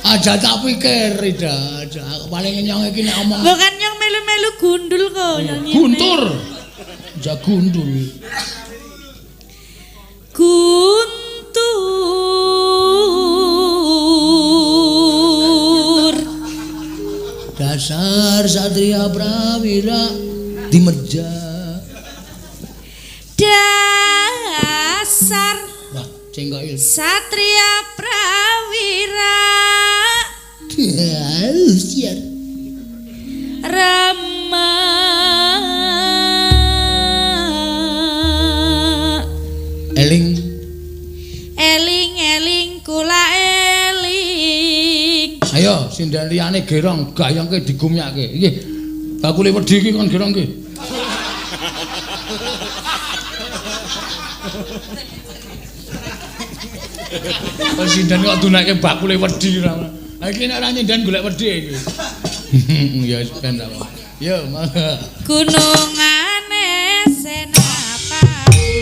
Aja tak pikir, Rida. Aja paling nyong iki nek omong. Bukan nyong melu-melu gundul kok. Guntur. Aja gundul. Guntur dasar satria prawira dimerja. Dasar wah cengkok satria prawira diusir Rama. Eling eling eling kula eling. Ayo sinden liyane gerong gayangke digumyake. Iki bakule wedi iki kon gerong iki. Sinden kok dunake bakule wedi ora. Ha iki nek ora nyinden golek wedi iki. Ya wis ben ta. Yo monggo. Gunungane Senapati.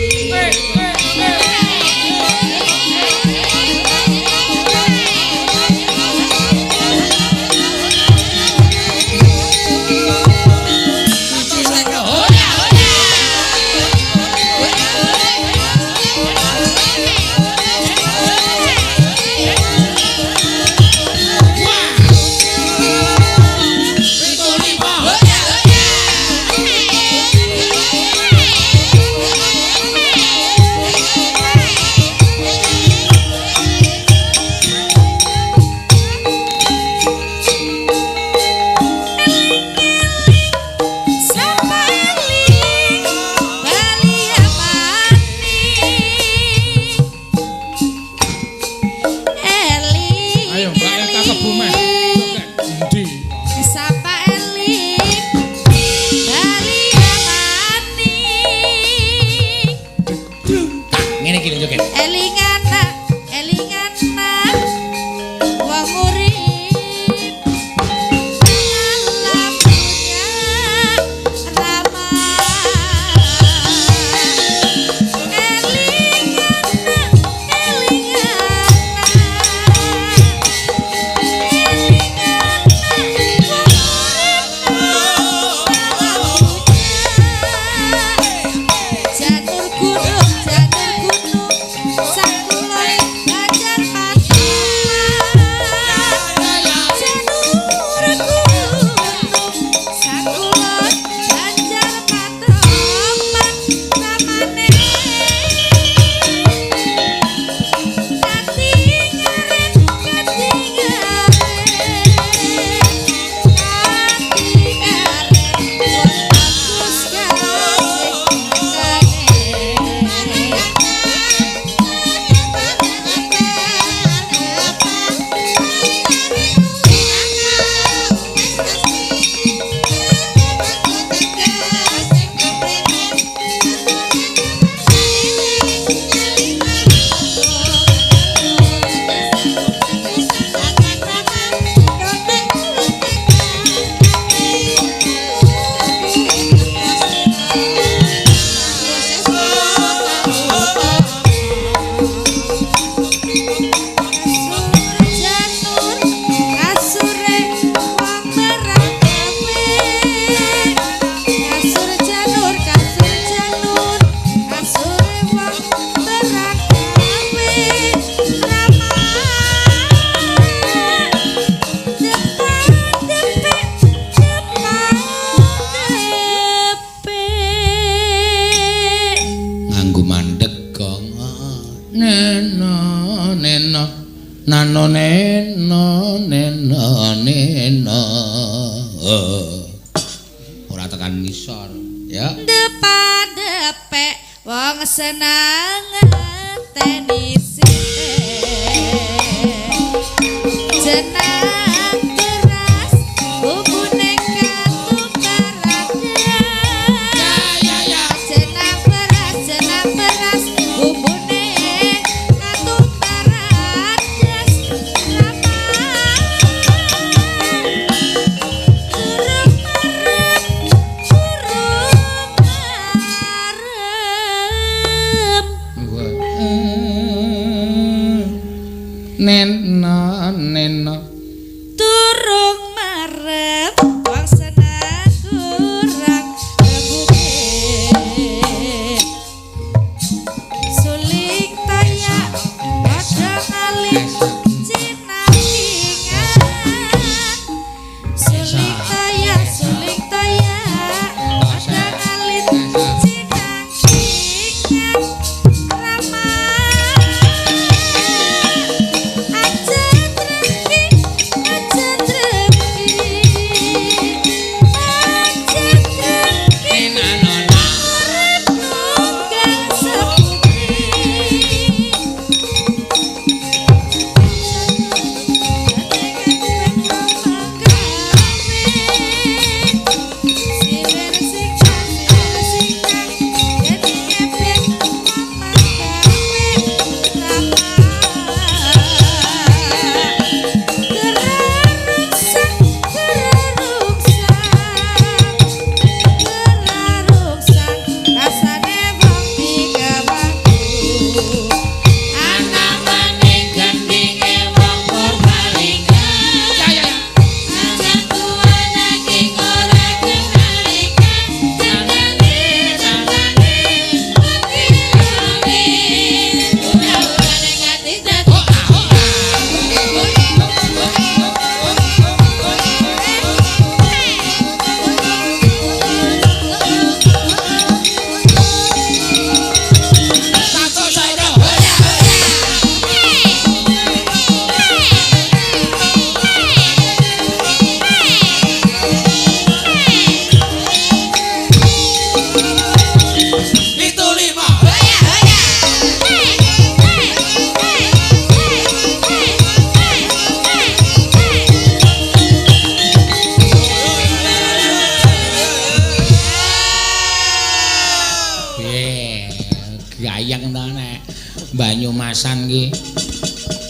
Banyumasan ki.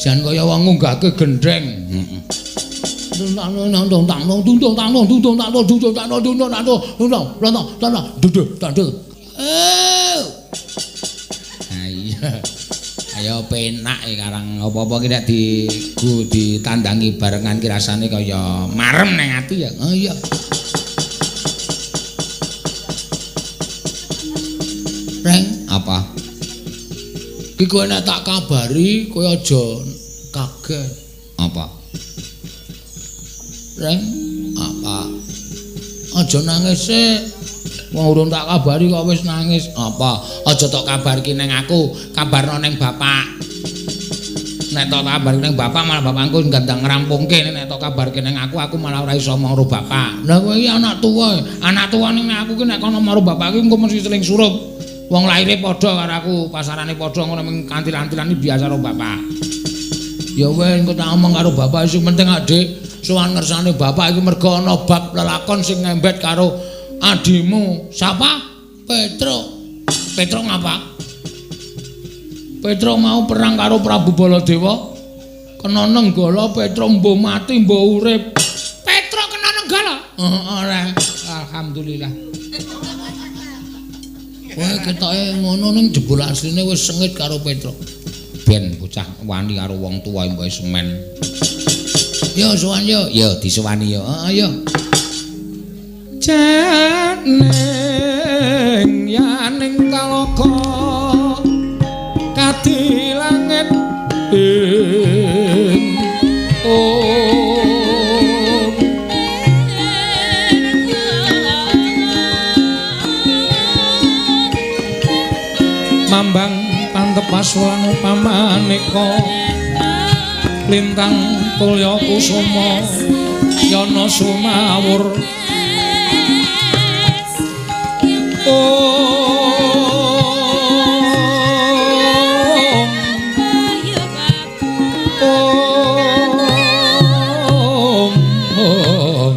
Jan kaya wong ngunggahke gendheng. Heeh. Iya. Ayo penak karang apa-apa ki nek ditandangi barengan ki rasane kaya marem nang ati ya. Oh iya. Reng, apa? Ki kowe nek tak kabari kowe aja kaget. Apa? Reng, apa? Aja nangis sik. Wong urung tak kabari kok wis nangis. Apa? Aja tok kabarki nang aku, kabarno nang bapak. Nek tok kabarki nang bapak malah bapakku gandang ngrampungke. Nek tok kabarki nang aku, aku malah ora iso omong karo bapak. Lah kowe iki anak tuwa. Anak tuwa ning aku ki nek kono karo bapak ki engko mesti seling surup. Wong laire padha karo aku, pasarane padha ngono mung kantil-kantilan iki biasa karo bapak. Ya wis engko tak omong karo bapak sing penting Adik sowan ngersane bapak iki mergo ana bab lelakon sing ngembet karo adimu. Sapa? Petruk. Petruk ngapa? Petruk mau perang karo Prabu Baladewa. Kena nenggala Petruk mbuh mati mbuh urip. Petruk kena nenggala? Heeh, alhamdulillah. Kowe ketoke ngono ning jebul asline wis sengit karo Petruk. Ben bocah wani karo wong tuwa mbok semen. Yo sowan yo, yo disowani yo. Heeh yo. Janing yaning talaga kadi langit ing om mambang pantep pasulang pamaneka lintang tulya kusuma yana sumawur. Om Om Om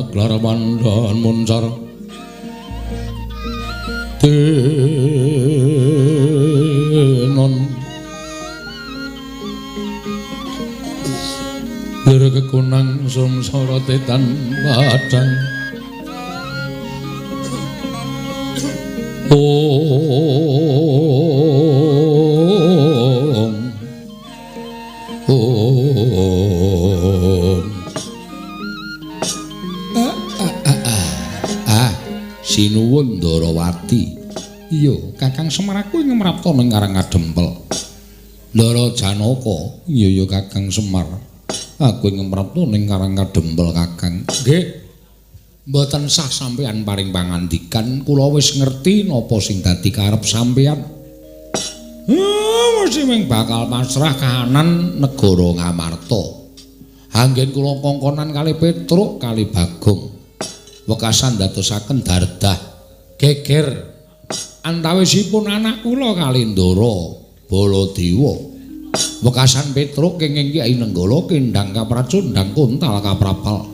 Aglar pandan muncar tenon lir kekunang sumsara tetan padang Om Om Sinuwun Ndarawati. Iya, Kakang Semar aku ing mrapta ning Karang Kadempel. Ndara Janaka. Iya ya Kakang Semar. Aku ing mrapta ning Karang Kadempel Kakang. Nggih. Mboten sah sampeyan paring pangandikan, kula wis ngerti napa sing dadi karep sampeyan. Mesti ming bakal pasrah kahanan negara Ngamarta. Anggen kula kongkonan kali Petruk kali Bagong. Wekasan dadosaken dardah geger antawisipun anak kula kali Ndara Baladewa. Wekasan Petruk kenging Kyai Nenggala kendhang kapracundhang kontal kaprapal.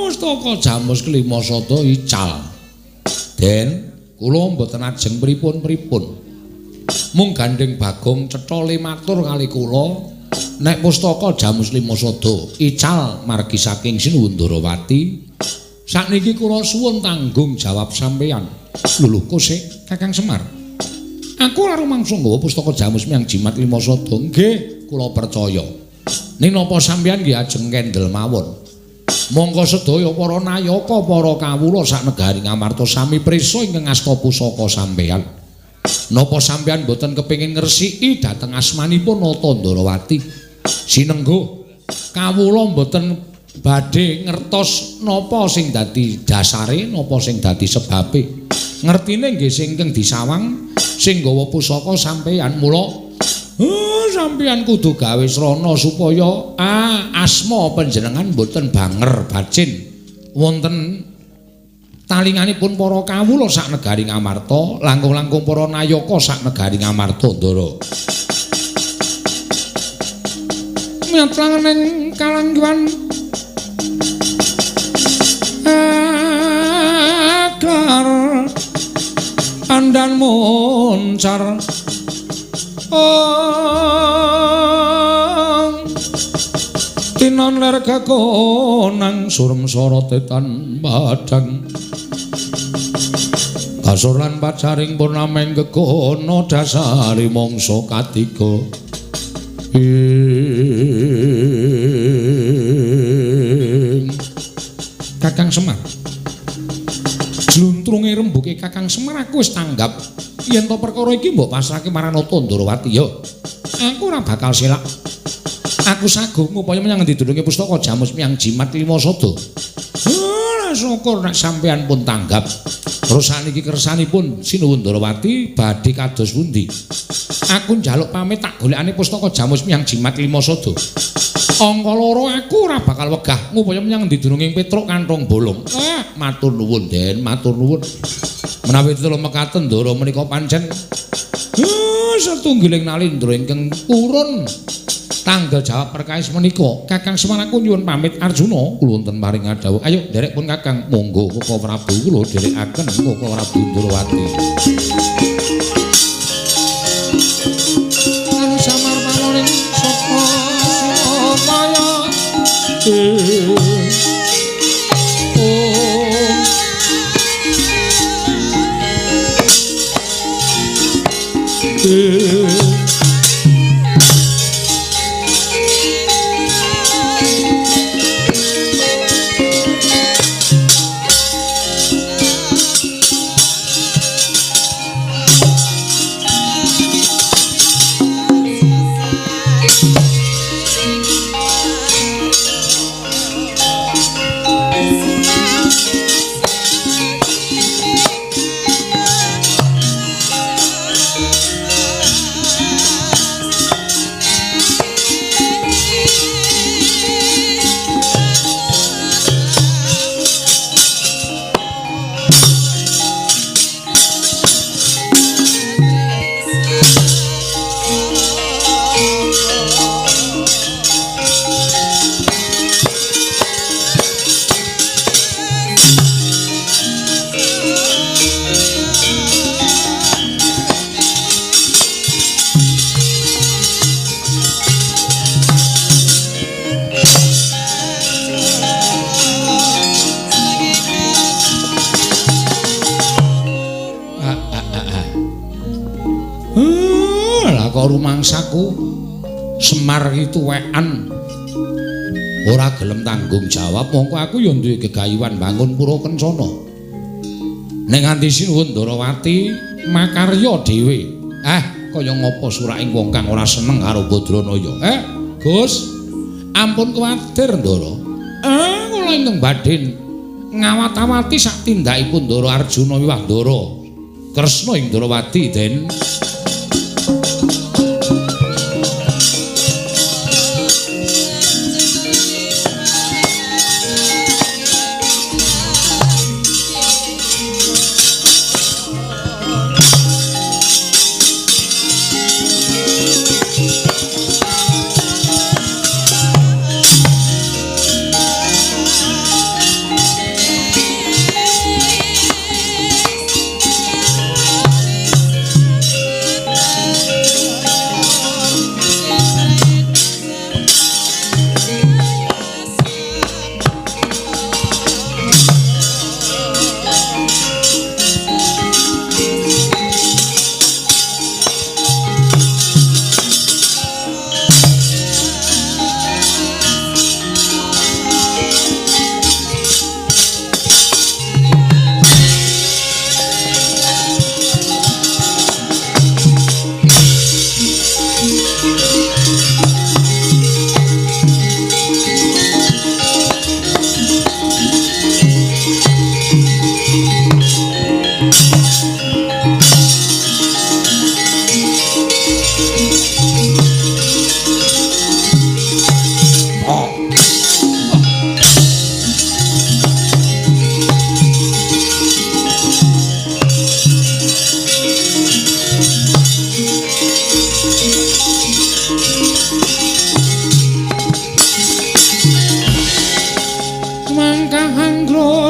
Mustaka jamus kelima sada ical. Den, kula mboten ajeng pripun-pripun. Mung gandeng Bagong cetha le matur kali kula nek pustaka jamus lima sada ical margi saking Sinuwun Ndarawati. Sakniki kula suwun tanggung jawab sampeyan. Lho kose Kakang Semar. Aku ora rumangsa nggawa pustaka jamus miyang jimat lima sada. Nggih, kula percaya. Ning napa sampeyan nggih ajeng kendel mawon. Mongko sedaya para nayaka, para kawula sak negari Ngamarta sami prisa ingkang asta pusaka sampeyan. Napa sampeyan mboten kepengin ngresiki dhateng asmanipun Nata Ndarawati? Sinengguh kawula mboten badhe ngertos napa sing dadi dasare, napa sing dadi sebabe. Ngertine nggih sing ingkang disawang sing nggawa pusaka sampeyan. Mula sampeyan kudu gawe srana supaya asma panjenengan mboten banger bacin wonten talinganipun para kawula sak negari Ngamarta, langkung-langkung para nayaka sak negari Ngamarta, Ndara. Miyatlangan ing kalangguhan akar andan moncar ong tinon ler kekonang surem sorote tan padang kasur lan pacaring purnameng kekono dasari mangsa katiga ing Kakang Semar. Jluntrunge rembuke Kakang Semar aku wis tanggap yen to perkara iki mbok pasrahke marang Nata Ndarawati ya. Aku ora bakal selak. Aku saguh ngupaya menyang ngendi dununge pustaka jamus miyang jimat lima sada. Ora syukur nek sampeyan pun tanggap. Terus sakniki kersanipun Sinuwun Ndarawati badhe kados pundi? Aku njaluk pamit tak golekane pustaka jamus miyang jimat lima sada. Angka loro aku ora bakal wegah ngupaya menyang ngendi dununge Petruk kantong bolong. Matur nuwun, Den, matur nuwun. Menawi tetula mekaten Ndara menika pancen setunggiling nalindra ingkang purun tanggal jawab perkawis menika. Kakang Semar aku nyuwun pamit Arjuna kula wonten paring dawuh. Ayo nderek pun Kakang, monggo Koko Prabu kula dherekaken Koko Prabu Ndarawati. Lan samar paloring saka Sinamaya. Kok rumangsaku Semar iki tuwekan ora gelem tanggung jawab, mongko aku ya duwe gegayuhan bangun pura kencana. Ning nganti sinuwun Ndorowati makarya dhewe. Kaya ngapa suraking wong kang ora seneng karo Badranaya? Gus, ampun kuwatir Ndara. Kula ingkang badhe ngawat-awati sak tindakipun Ndara Arjuna wiwah Ndara Kresna ing Ndorowati, Den.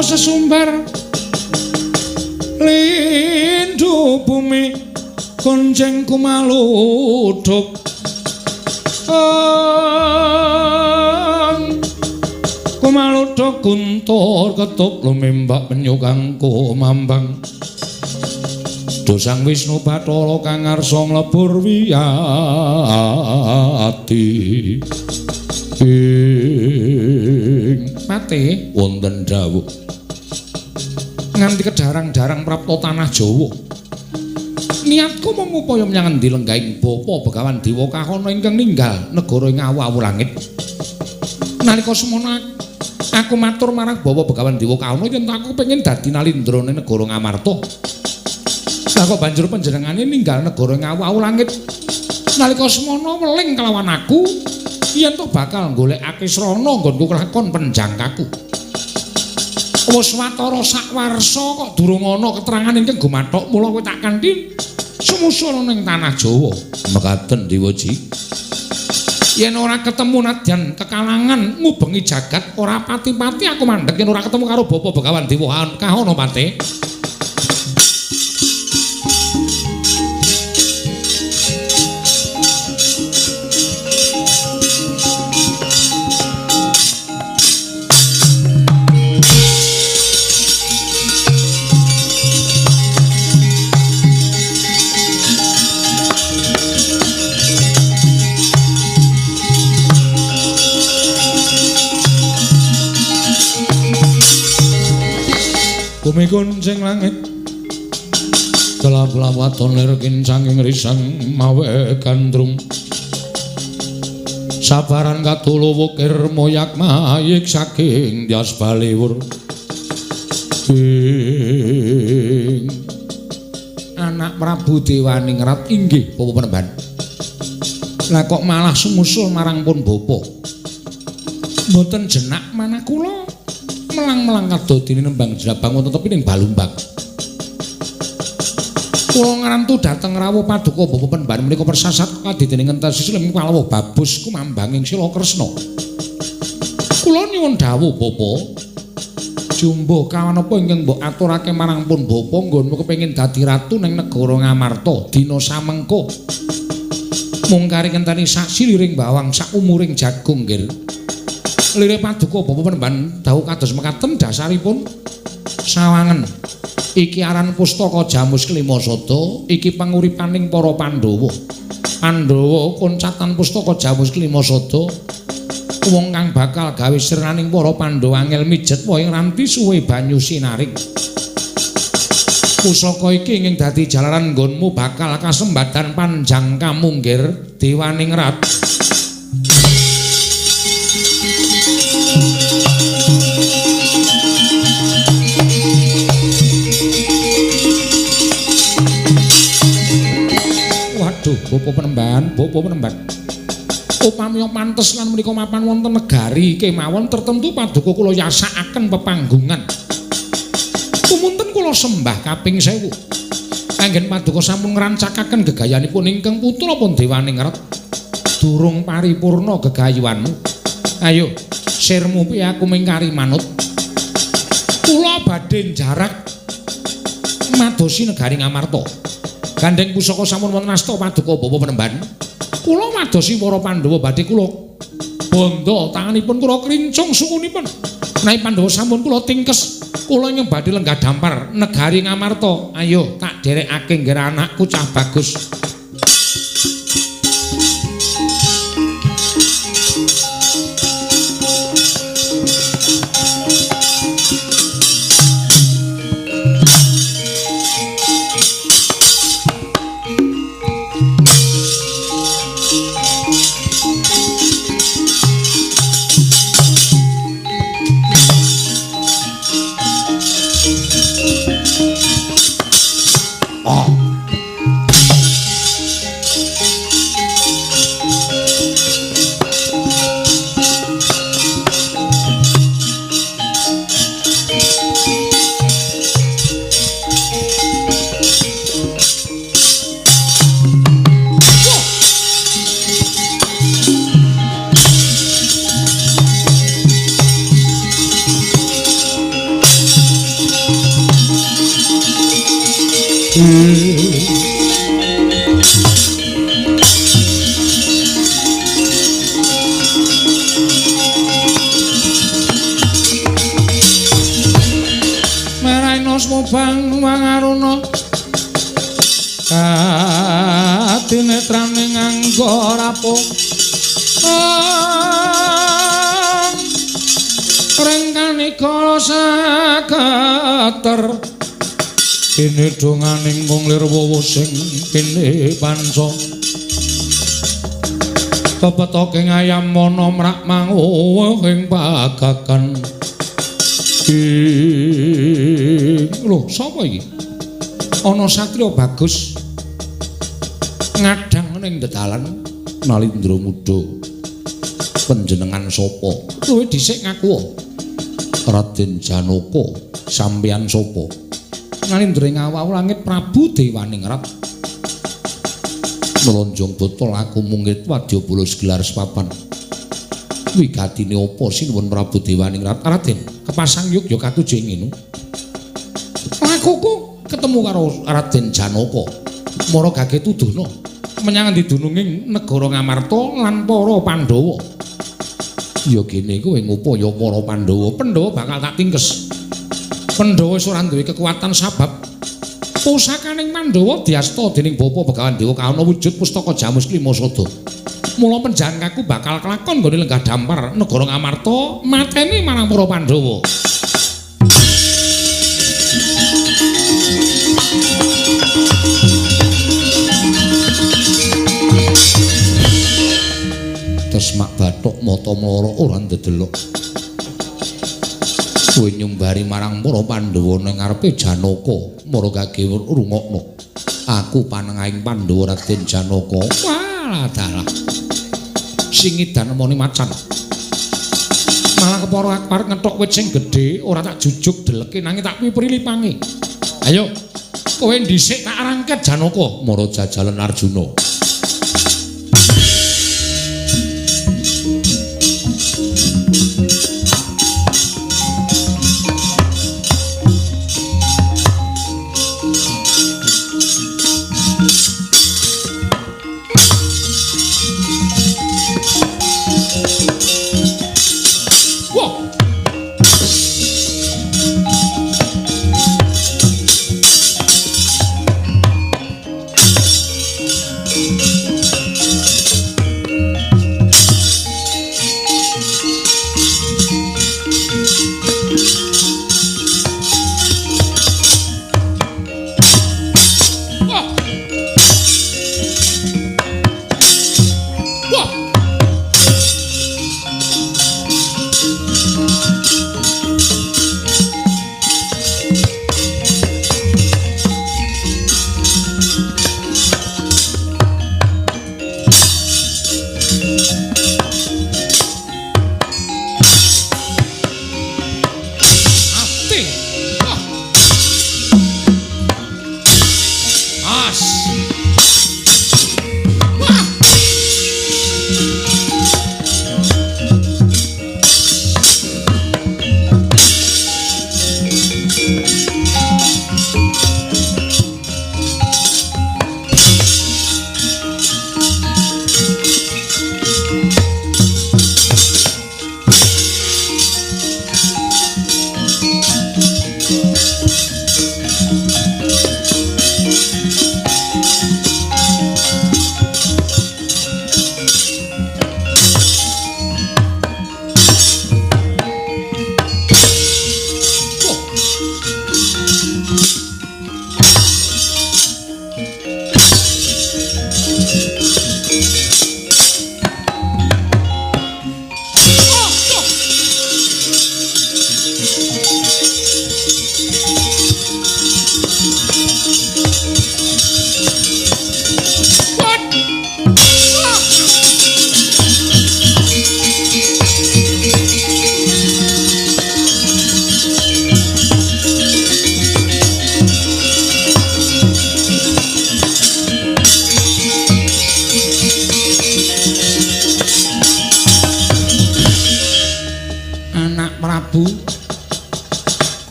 Sesumbar lindu bumi konjeng kumaluduk kumaluduk guntur ketup lumimbak penyu kang kumambang dosang Wisnu Bathara kang ngarsa mlebur wiyati ing pate wonten dawuh nganti kedarang-darang prapta tanah Jawa. Niatku mung upaya menyang endi lenggahing Bapa Begawan Dewa Kahana ingkang ninggal negara ing awu-awu langit. Nalika semono aku matur marang Bapa Begawan Dewa Kahana yen aku kepengin dadi nalindrane negara Ngamarta. Lah kok banjur panjenengane ninggal negara ing awu-awu langit. Nalika semono weling kelawan aku yen to bakal golekake srana nggonku kelakon penjangkaku. Wis watara sak warsa kok durung ana keterangan ingkang gumathok, mula kowe tak kanthi sumusul ning tanah Jawa. Mekaten Dewaji. Yen ora ketemu nadyan kekalangan ngubengi jagat ora pati-pati aku mandheg yen ora ketemu karo Bapa Begawan Dewa Kahana Pate. Bumi kuncing langit kelap-kelap waton lir kincang ing risang mawe gandrung sabaran katulu wukir moyak mayik saking Dyas Baliwur ing anak Prabu Dewaningrat inggih Bapak Penemban. Lah kok malah sumusul marang pun bapa. Mboten jenak manah kula melang-melang kadodene nembang jrabang wonten tepi ning Balumbang. Kula ngrantu dhateng rawuh paduka Bapak Penemban menika persasat kadidene ngentesi silim kalawuh babus kumambanging Sila Kresna. Kula nyuwun dawuh Bapak. Jumbuh kawan apa ingkang mbok aturake marang pun bapa nggonmu kepengin dadi ratu ning negara Ngamarta dina samengko. Mung kari ngenteni saksi liring bawang sak umuring jagung nggih. Lire paduka Bapak Penemban dawuh kados mekaten dasaripun sawangen. Iki aran pustaka Jamus Kelima Sada, iki panguripaning para Pandhawa. Pandhawa koncatan pustaka Jamus Klima Sada wong kang bakal gawe sirnaning para Pandhawa angel mijet wae ranti suwe banyu sinaring. Pusaka iki ingkang dadi jalaran nggonmu bakal kasembadan panjang kamunggir Dewaningrat. Waduh, Bapak Penemban, Bapak Penemban. Upami pantes lan menika mapan wonten negari kemawon tertentu paduka kula yasakaken pepanggungan. Tumunten kula sembah kaping 1000. Anggen paduka sampun ngrancakaken gegayanipun ingkang putra pun Dewaningrat. Durung paripurna gegayuhanmu. Ayo, sirmu piye aku mingkari manut. Kula badhe njarak madosi negari Ngamarta. Gandeng pusaka sampun wonten asta paduka Bapak Penemban. Kula madosi para Pandhawa badhe kula bandha tanganipun kula krincung sukunipun. Menawi Pandhawa sampun kula tingkes, kula ingkang badhe lenggah dampar negari Ngamarta. Ayo tak dherekake nggih anakku cah bagus. Kene donganing mung lir wowo sing kene panca kepetoke ngayam ana mrak manguwuh ing pagagan. Lho sapa iki? Ana satriya bagus ngadang ning dedalan Nalindra Muda. Panjenengan sapa? Kowe dhisik ngaku. Raden Janaka, sampeyan sapa? Nalindra ing awau langit Prabu Dewaningrat. Mlonjong botol aku mungit wadyabala gelar sepapan. Wigatine apa sinuwun Prabu Dewaningrat? Raden, kepasang yuk ya katuju ing ngene. Lakuku ketemu karo Raden Janaka. Mara gage tuduhna menyang endi dununging negara Ngamarta lan para Pandhawa. Ya gene kowe ngupaya para Pandhawa, Pandhawa bakal tak tingkes. Pandhawa wis ora duwe kekuatan sabab pusakaning Pandhawa diasta dening Bapa Begawan Dewa Kawana wujud pustaka Jamus Klima Sada. Mula penjangkaku bakal kelakon nggone lenggah dampar negara Ngamarta mateni marang para Pandhawa. Tesmak bathuk mata mloro ora ndedelok. Kowe nyumbari marang para Pandhawa ning ngarepe Janaka, mara gage rungokno. Aku panengahing Pandhawa Raden Janaka. Walah dalah. Sing edan nemoni macan. Malah kepara aku arep ngethok wit sing gedhe, ora tak jujuk deleke nanging tak pipri lipange. Ayo, kowe dhisik tak rangket Janaka, mara jajalan Arjuna.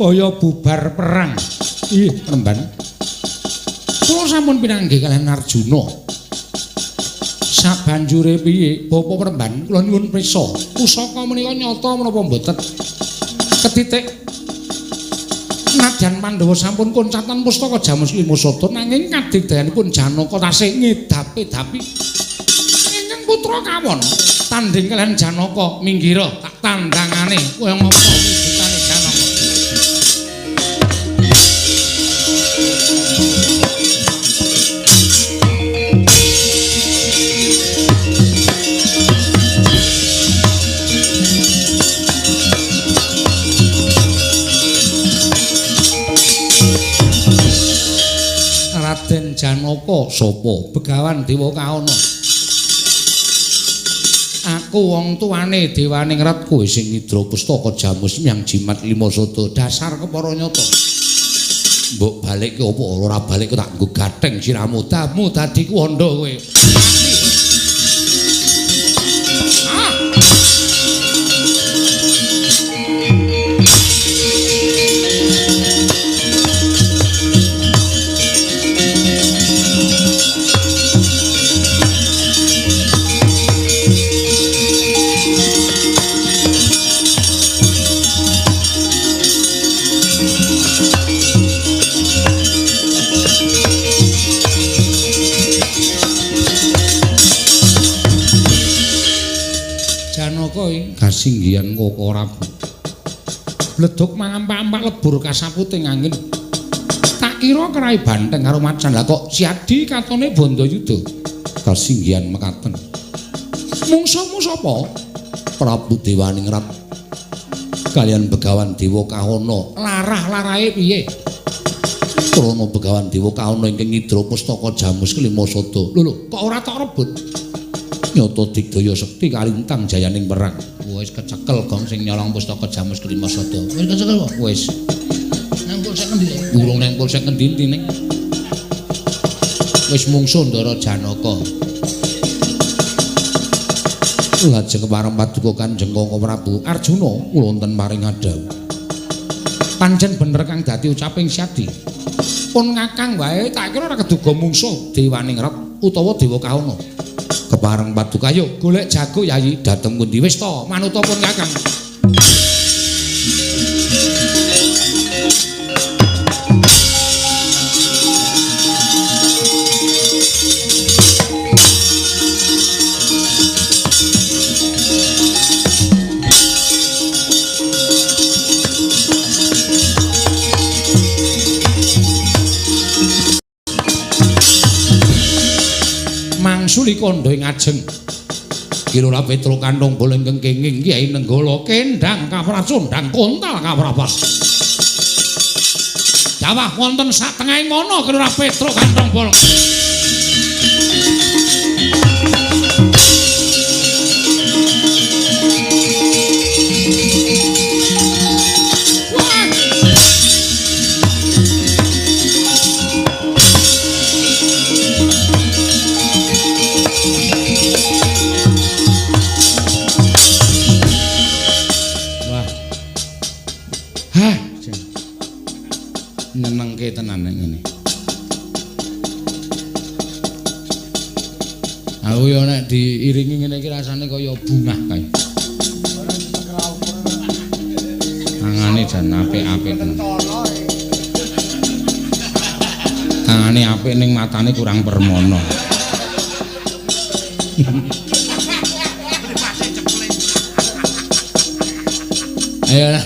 Kaya bubar perang. Ih, Remban. Kula sampun pinanggih kaliyan Arjuna. Sabanjure piye, Bapak Remban, kula nyuwun prisa. Pusaka menika nyata menapa mboten? Ketitik Nadyan Pandhawa sampun koncatan pustaka Jamus Lima Sada nanging kadigdayanipun Janaka tasih ngedapi-dapi. Ingkang putra kawon tandhing kaliyan Janaka minggira tak tandangane kaya ngapa wujudane Janaka. Raden Janaka sapa? Begawan Dewa Kahana. Aku wong tuane Dewaningrat, kowe sing ngidra pustaka Jamus Myang Jimat Lima Sada. Dasar kepara nyata. Mbok balikke apa ora balik tak nggo gatheng siramu. Damu dadi kuwanda kowe. Kasinggihan Koko Prabu. Bleduk mangampak-ampak lebur kasaputing angin. Tak kira kerai banteng karo macan. Lah kok Siadi katone Bandayuda. Kasinggihan mekaten. Mungsuhmu sapa? Prabu Dewaningrat kaliyan Begawan Dewa Kahana. Larah-larahe piye? Krana Begawan Dewa Kahana ingkang ngidra pustaka Jamus Kelima Sada. Lho lho, kok ora tok rebut? Nyata digdaya sekti kalintang jayaning perang. Wis kecekel gong sing nyolong pustaka Jamus Kelima Sada. Wis kecekel kok? Wis. Nang polsek ngendi? Urung nang polsek ngendi ning. Wis mungsuh Ndara Janaka. Lajeng kepareng paduka Kanjeng Koko Prabu Arjuna kula wonten paring adhawuh. Pancen bener kang dadi ucaping Siadi. Pun ngakang wae tak kira ora keduga mungsuh Dewaningrat utawa Dewa Kahana. Kepareng paduka ayo golek jago yayi dhateng pundi wis to manuta pun kakang. Mangsuli kandha ing ajeng. Kirura Petro kantong bola ingkang kenging Kyai Nenggala kendang kapracondang kontal kaprapas. Dawah wonten satengahing mana Kirura Petro kantong bola. Nyenengke tenan nek ngene. Aku ya nek diiringi ngene iki rasane kaya bungah kae. Tangane jan apik-apik tenan. Tangane apik ning matane kurang permono. Ayo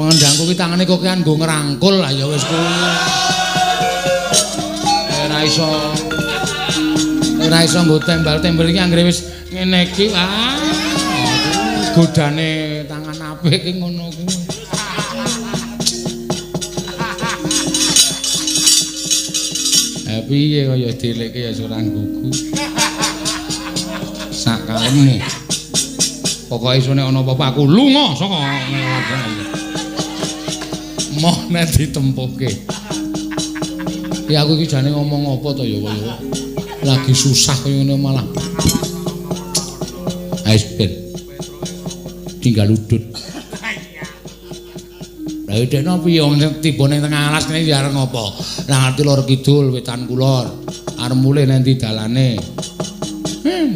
pengendangku ki tangane kok kian nggo ngrangkul lah ya wis kuwi. Ora iso. Ora iso nggo tembal-tembel iki anggere wis ngene iki ah. Godane tangan apik ki ngono kuwi. Eh piye kaya dilikke ya ora nggugu. Sak kalemu. Pokoke isone ana apa-apa aku lunga saka moh nek ditempuhke. Ya aku iki jane ngomong apa to ya kaya lagi susah kaya ngene malah. Ayo ben. Tinggal udut. Lah idekno piye wong tiba ning tengah alas kene ya arep ngopo? Lah ngerti lor kidul wetan kulon. Arep mulih nang ndi dalane?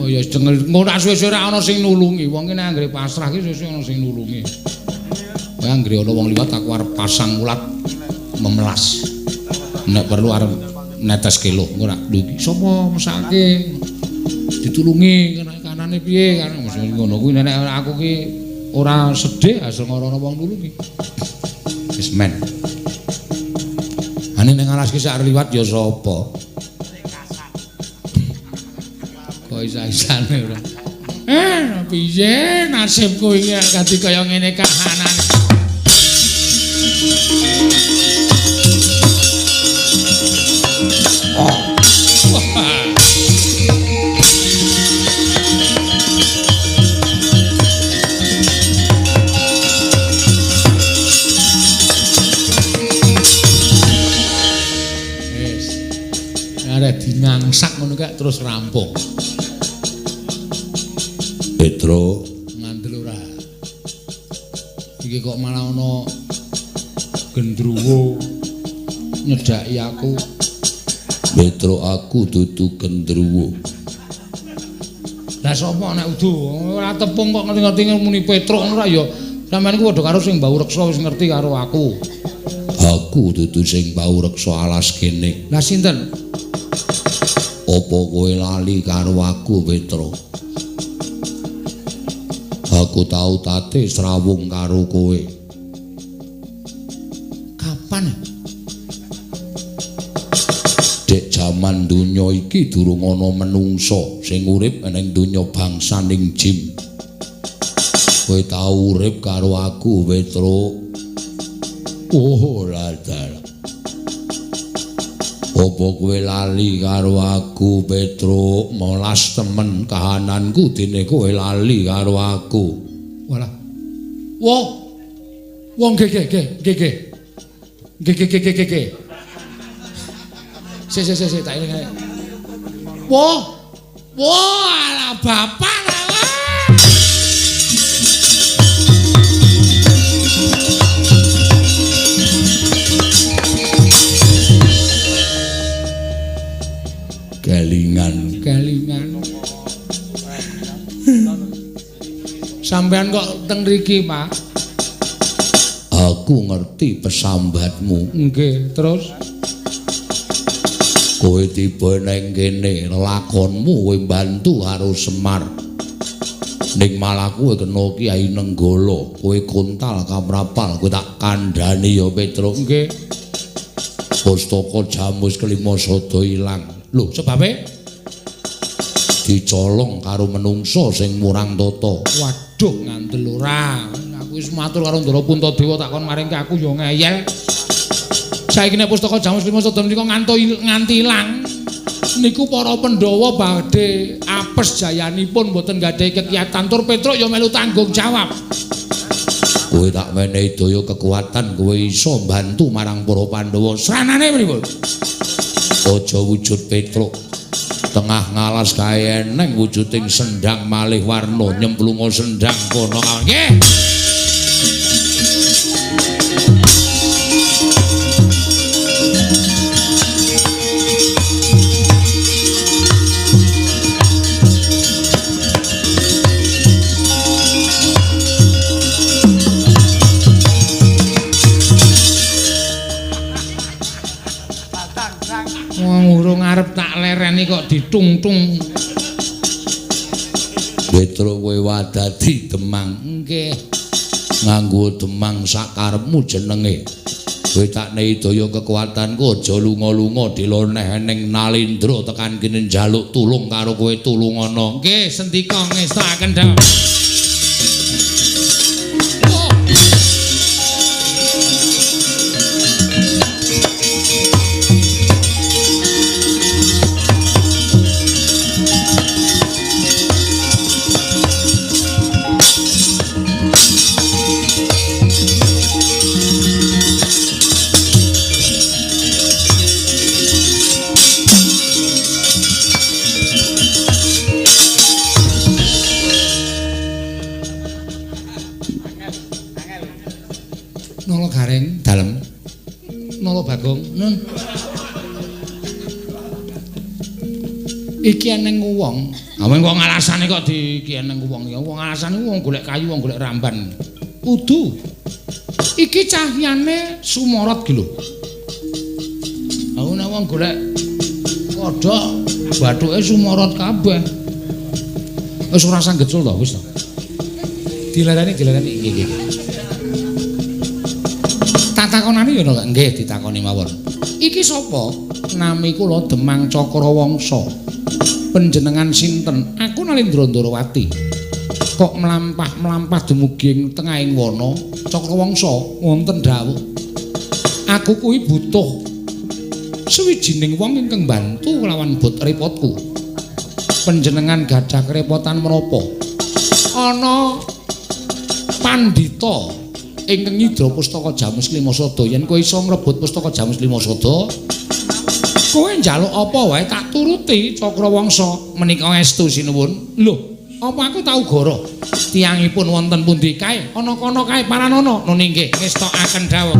Ya jengel engko ora suwe-suwe ora ana sing nulungi. Wong ki nek anggere pasrah ki suwe-suwe ana sing nulungi. Kowe anggere ana wong liwat aku arep pasang ulat memelas. Nek perlu arep netes kelo engko ora lho iki sapa mesake ditulungi kanane piye kan ngono kuwi nek aku ki ora sedih asal ora ana wong nulungi. Wis men. Ane ning alas ki sak liwat ya sapa? Kok isa-isane ora. Piye nasibku iki dadi kaya ngene kahanan. Oh. Wis. Arep dinangsak ngono kek terus rampung. Petro ngandel ora. Iki kok malah ana gendruwo nyedhaki aku. Petro aku dudu gendruwo. Lah sapa nek udu ora tepung kok ngerti-ngerti muni Petro ngono ra ya. Sampeyan iku padha karo sing bau reksa wis ngerti karo aku. Aku dudu sing bau reksa alas kene. Lah sinten? Apa kowe lali karo aku, Petro? Aku tau tate srawung karo kowe. Kapan? Dek jaman donya iki durung ana menungsa sing urip ning donya bangsaning jim. Kowe tau urip karo aku, Petro. Oh, ladal. Apa kowe lali karo aku, Petro? Molas temen kahananku dene kowe lali karo aku. Walah. Wah. Wong ge ge ge ge ge. Ge ge ge ge ge ge. Se se se se tak eling. Wah. Wah, alah bapak lah. Kelingan, kelingan. Sampean kok teng mriki, Pak? Aku ngerti pesambatmu. Nggih, terus kowe tiba neng kene, lakonmu kowe mbantu karo Semar. Ning malah kowe kena Kyai Nenggala, kowe kontal kamrapal, kowe tak kandhani ya, Petro. Nggih. Pustaka Jamus kelima sada ilang. Lho, sebabe dicolong karo menungsa sing murang tata. Waduh, ngandel ora. Aku wis matur karo Ndara Puntadewa tak kon maringke aku ya ngeyel. Saiki nek pustaka Jamus lima sada menika nganti ilang. Niku para Pandhawa badhe apes jayanipun mboten gadhahi kekiyatan tur Petruk ya melu tanggung jawab. Kowe tak menehi daya kekuatan kowe iso mbantu marang para Pandhawa. Sranane pripun? Aja wujud Petruk tengah ngalas kae eneng wujuding sendang malih warna nyemplunga sendang kono. Nggih. Wong urung arep tak lereni kok ditungtung. Petro kowe wadadi demang. Nggih. Nganggo demang sakarepmu jenenge. Kowe tak nehi daya kekuatanku aja lunga-lunga diloneh ning Nalindra tekan kene njaluk tulung karo kowe tulungana. Nggih, sendika ngestakaken dawuh. Nala Bagong, nun. Iki eneng wong. Ha wong alasane kok di iki eneng wong ya. Wong alasane wong golek kayu, wong golek ramban. Kudu. Iki cahyane sumorot ki lho. Aku nek wong golek kodhok bathuke sumorot kabeh. Wis ora usah gecul to, wis to. Dilereni, dilereni nggih nggih. Tak takonane ya nggih ditakoni mawon. Iki sapa? Nami kula Demang Cakrawangsa. Panjenengan sinten? Aku Nalindra Ndarawati. Kok mlampah-mlampah dumugi ing tengahing wana Cakrawangsa wonten dawuh. Aku kuwi butuh suwijining wong ingkang bantu kelawan bot repotku. Panjenengan gadah kerepotan menapa? Ana pandhita ingkang nyidra pustaka Jamus Lima Sada. Yen kowe iso ngrebut pustaka Jamus Lima Sada, kowe njaluk apa wae tak turuti Cakrawangsa. Menika estu sinuwun. Lho, apa aku tau goro? Tiyangipun wonten pundi kae? Ana kono kae paranana. Nun inggih ngestokaken dawuh.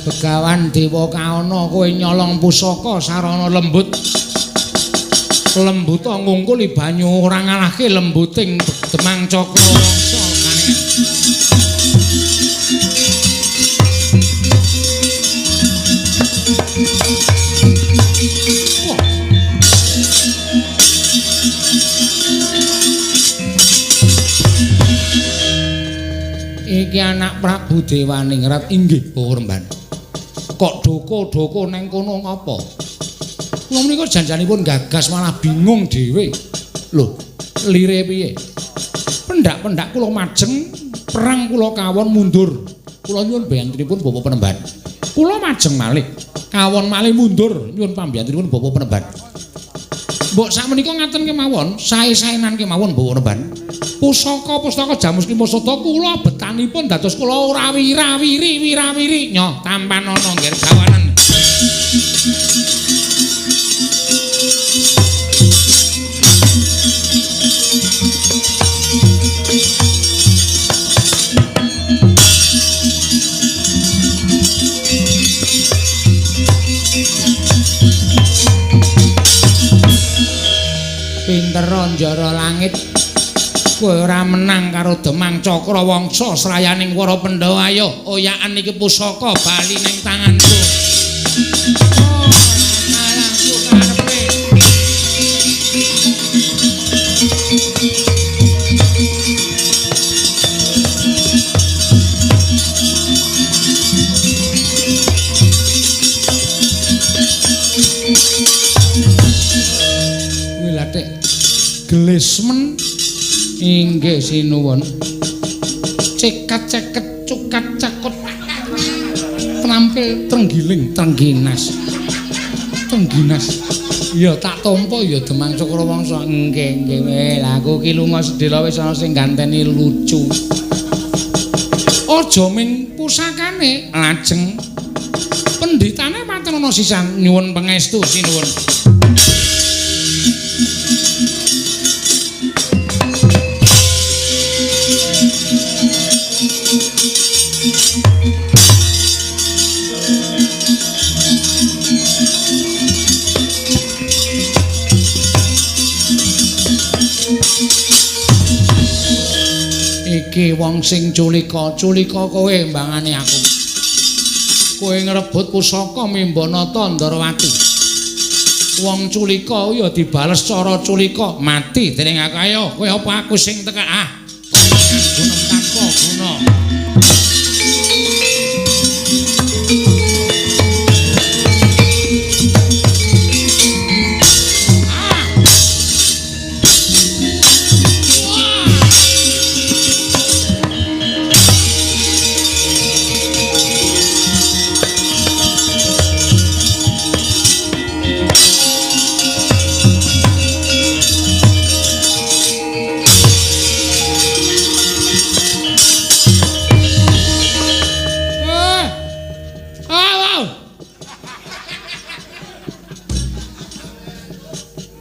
Begawan Dewa Kaana kowe nyolong pusaka sarana lembut. Lembuta ngungkuli banyu ora ngalahke lembuting Demang Cakrawangsa. Iki anak Prabu Dewaningrat inggih Bawa. Kok doko-doko neng kono ngapa? Kula menika janjanipun gagas malah bingung dhewe. Lho, lire piye? Pendak-pendak kula majeng, perang kula kawon mundur. Kula nyuwun biyantunipun Bapak Penemban. Kula majeng malih, kawon malih mundur nyuwun pambiyantunipun Bapak Penemban. Mbok sakmenika ngaten kemawon, sae-saenan kemawon Bapak Penemban. Pusaka-pusaka Jamus Lima Sada kula betanipun dados kula ora wirawiri wirawiri nyoh tampanana nggih gawanen. Pinter njara langit kowe ora menang karo Demang Cakrawangsa srayaning para Pandhawa. Ayo oyakan iki pusaka bali ning tanganku. Oh, salahku karepe. Kuwi lha Dik gelismen. Inggih sinuwun. Cekat ceket cukat cakut. Trampil trenggiling trengginas. Trengginas. Ya tak tampa ya Demang Cakrawangsa. Nggih nggih. Lah aku ki lunga sedhela wis ana sing ganteni lucu. Aja ming pusakane lajeng pendhitane paten ana sisan nyuwun pangestu sinuwun. Iki wong sing culika, culika kowe mbangane aku. Kowe ngrebut pusaka Mimbanata Ndarawati. Wong culika ya dibales cara culika, mati dening aku. Ayo, kowe apa aku sing teka? Ah, guna tanpa guna.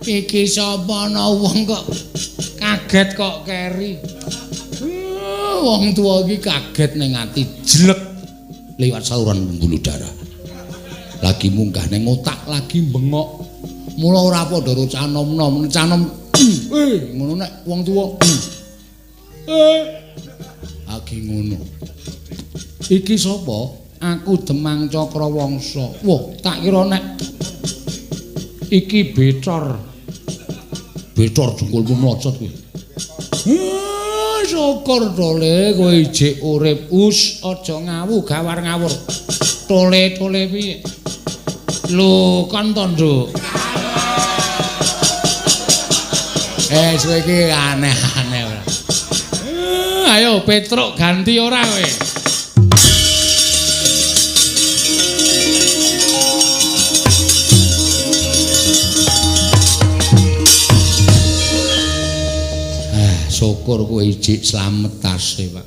Iki sapa ana wong kok kaget kok keri. Wong tuwa iki kaget ning ati jlek liwat saluran pembuluh darah. Lagi munggah ning otak, lagi bengok. Mula ora padha karo cah nom-nom, cah nom ngono nek wong tuwa. Lagi ngono. Iki sapa? Aku Demang Cakrawangsa. Wah, tak kira nek iki Becor. Becor jengkulmu mlocot kowe. Syukur tole kowe ijik urip. Us aja ngawu gawar ngawur. Tole-tole piye? Lho, kon to, Nduk. Kowe iki aneh-aneh ora. Ayo Petruk ganti ora kowe. Syukur kowe ijik slamet tase, Pak.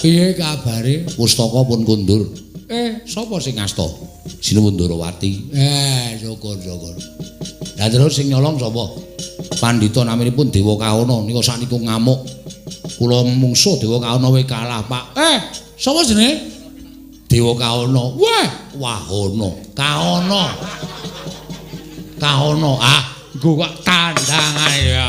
Piye kabare? Pustaka pun kundur. Sapa sing ngasta? Sinuwun Ndorowati. Syukur, syukur. Lah terus sing nyolong sapa? Pandhita naminipun Dewa Kahono nika sakniku ngamuk. Kula mungsuh Dewa Kahono we kalah, Pak. Sapa jenenge? Dewa Kahono. Wah, Wahono. Kahono. Kahono. Ah, nggo kok tandangane ya.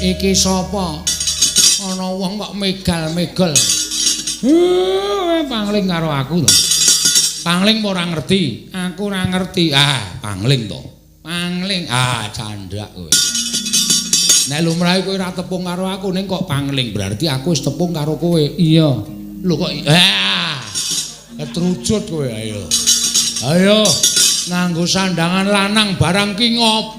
Iki sapa? Ana wong kok megal-megel. Pangling karo aku to. Pangling ora ngerti, aku ora ngerti. Ah, pangling to. Pangling. Ah, candhak kowe. Nek lumrahe kowe ora tepung karo aku ning kok pangling, berarti aku wis tepung karo kowe. Iya. Lho kok ah. Ketrucut kowe ayo. Ayo nganggo sandangan lanang barang ki ngopo?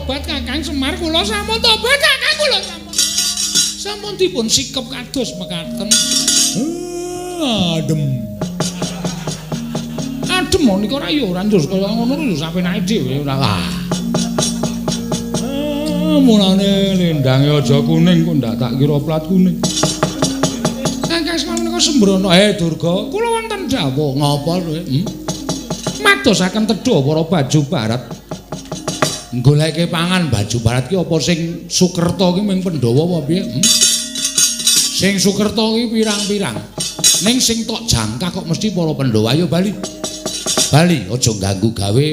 Kakang Semar kula sampun tobat, Kakang kula sampun. Sampun dipun sikep kados mekaten. Adem. Adem nika ora ya ora njur kaya ngono lho sapenake dhewe ora. Mulane lendange aja kuning kok ndak tak kira plat kuning. Kakang Semar menika sembrono. Durga, kula wonten dawuh ngapa kowe? Madosaken tedha para baju barat. Goleke pangan baju barat ki apa sing Sukerta ki ming Pandhawa apa piye? Sing Sukerta ki pirang-pirang. Ning sing tok jangkah kok mesti para Pandhawa. Ayo bali. Bali aja ganggu gawe.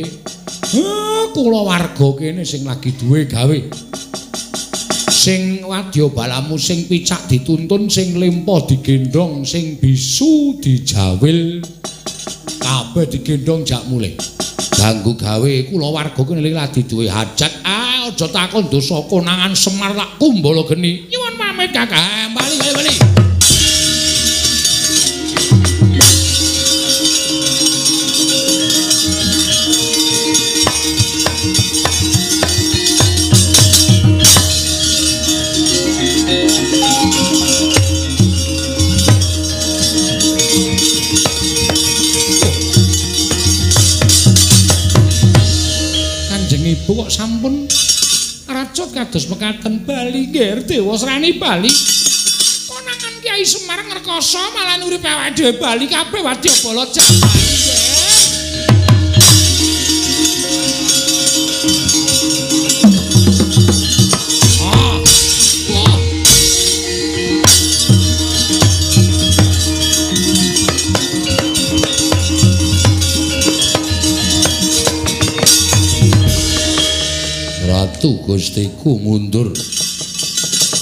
Kula warga kene sing lagi duwe gawe. Sing wadya balamu sing picak dituntun, sing lempo digendhong, sing bisu dijawil. Kabeh digendhong jak mulih. Ganggu gawe kula warga kene lagi duwe hajat. Ah, aja takon dosa konangan Semar tak kumbala geni. Nyuwun pamit Kakang. Bali bali bali. Ibu kok sampun racut kados mekaten. Bali nggih Dewasrani bali. Konangan Kyai Semar ngrekoso malah urip awake dhewe bali kabeh wadyabala jak bali nggih. Ratu Gustiku mundur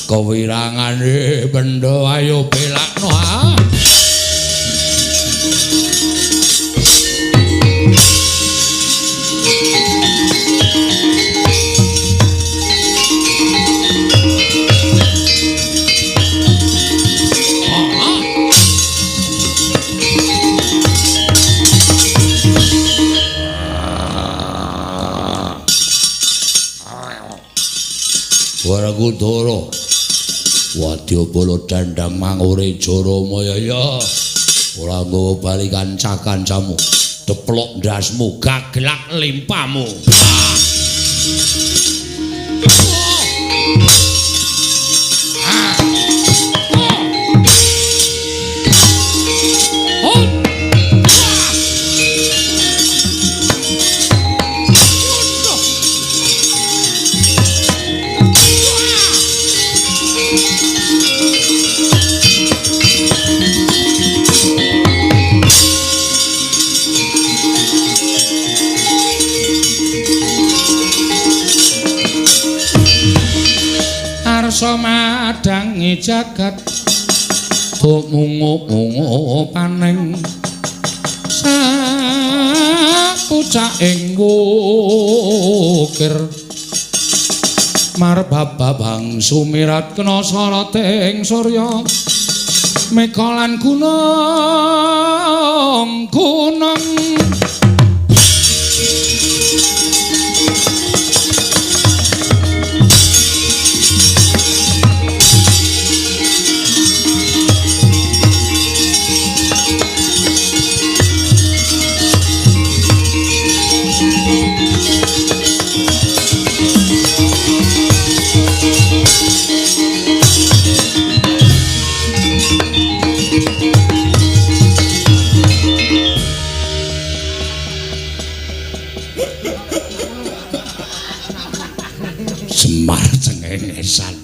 kewirangane benda ayo belakno. Werkudara. Wadyabala dandang mangure Jaramaya ya. Ora nggawa bali kanca-kancamu. Deplok ndasmu, gaglak limpamu. Arsa madangi jagat tumungu-mungu paning sapucaking wukir marbabang sumirat kena soroting surya meka lan gunung gunung. Semar cengengesan.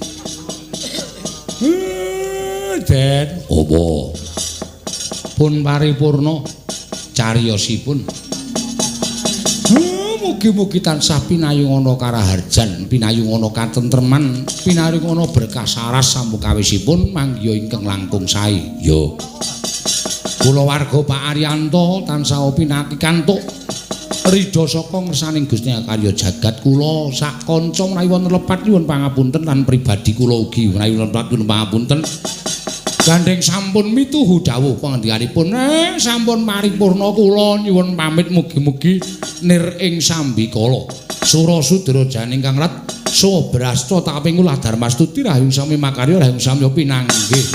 Den, apa? Pun paripurna cariyosipun. Mugi-mugi tansah pinayungana karaharjan, pinayungana katentreman, pinayungana berkah saras samukawisipun manggiha ingkang langkung sae. Ya. Kulawarga Pak Aryanto tansah pinaki kantuk ridho saka ngersaning Gusti karya jagat. Kula sak kanca menawi wonten lepat nyuwun pangapunten lan pribadi kula ugi menawi wonten lepat nyuwun pangapunten. Gandeng sampun mituhu dawuh pangandikanipun, sampun paripurna kula nyuwun pamit mugi-mugi nir ing sambikala. Sura sudra janing kang rat saha brasta taping kula dharmastuti rahayung sami makarya rahayung sami pinanggih.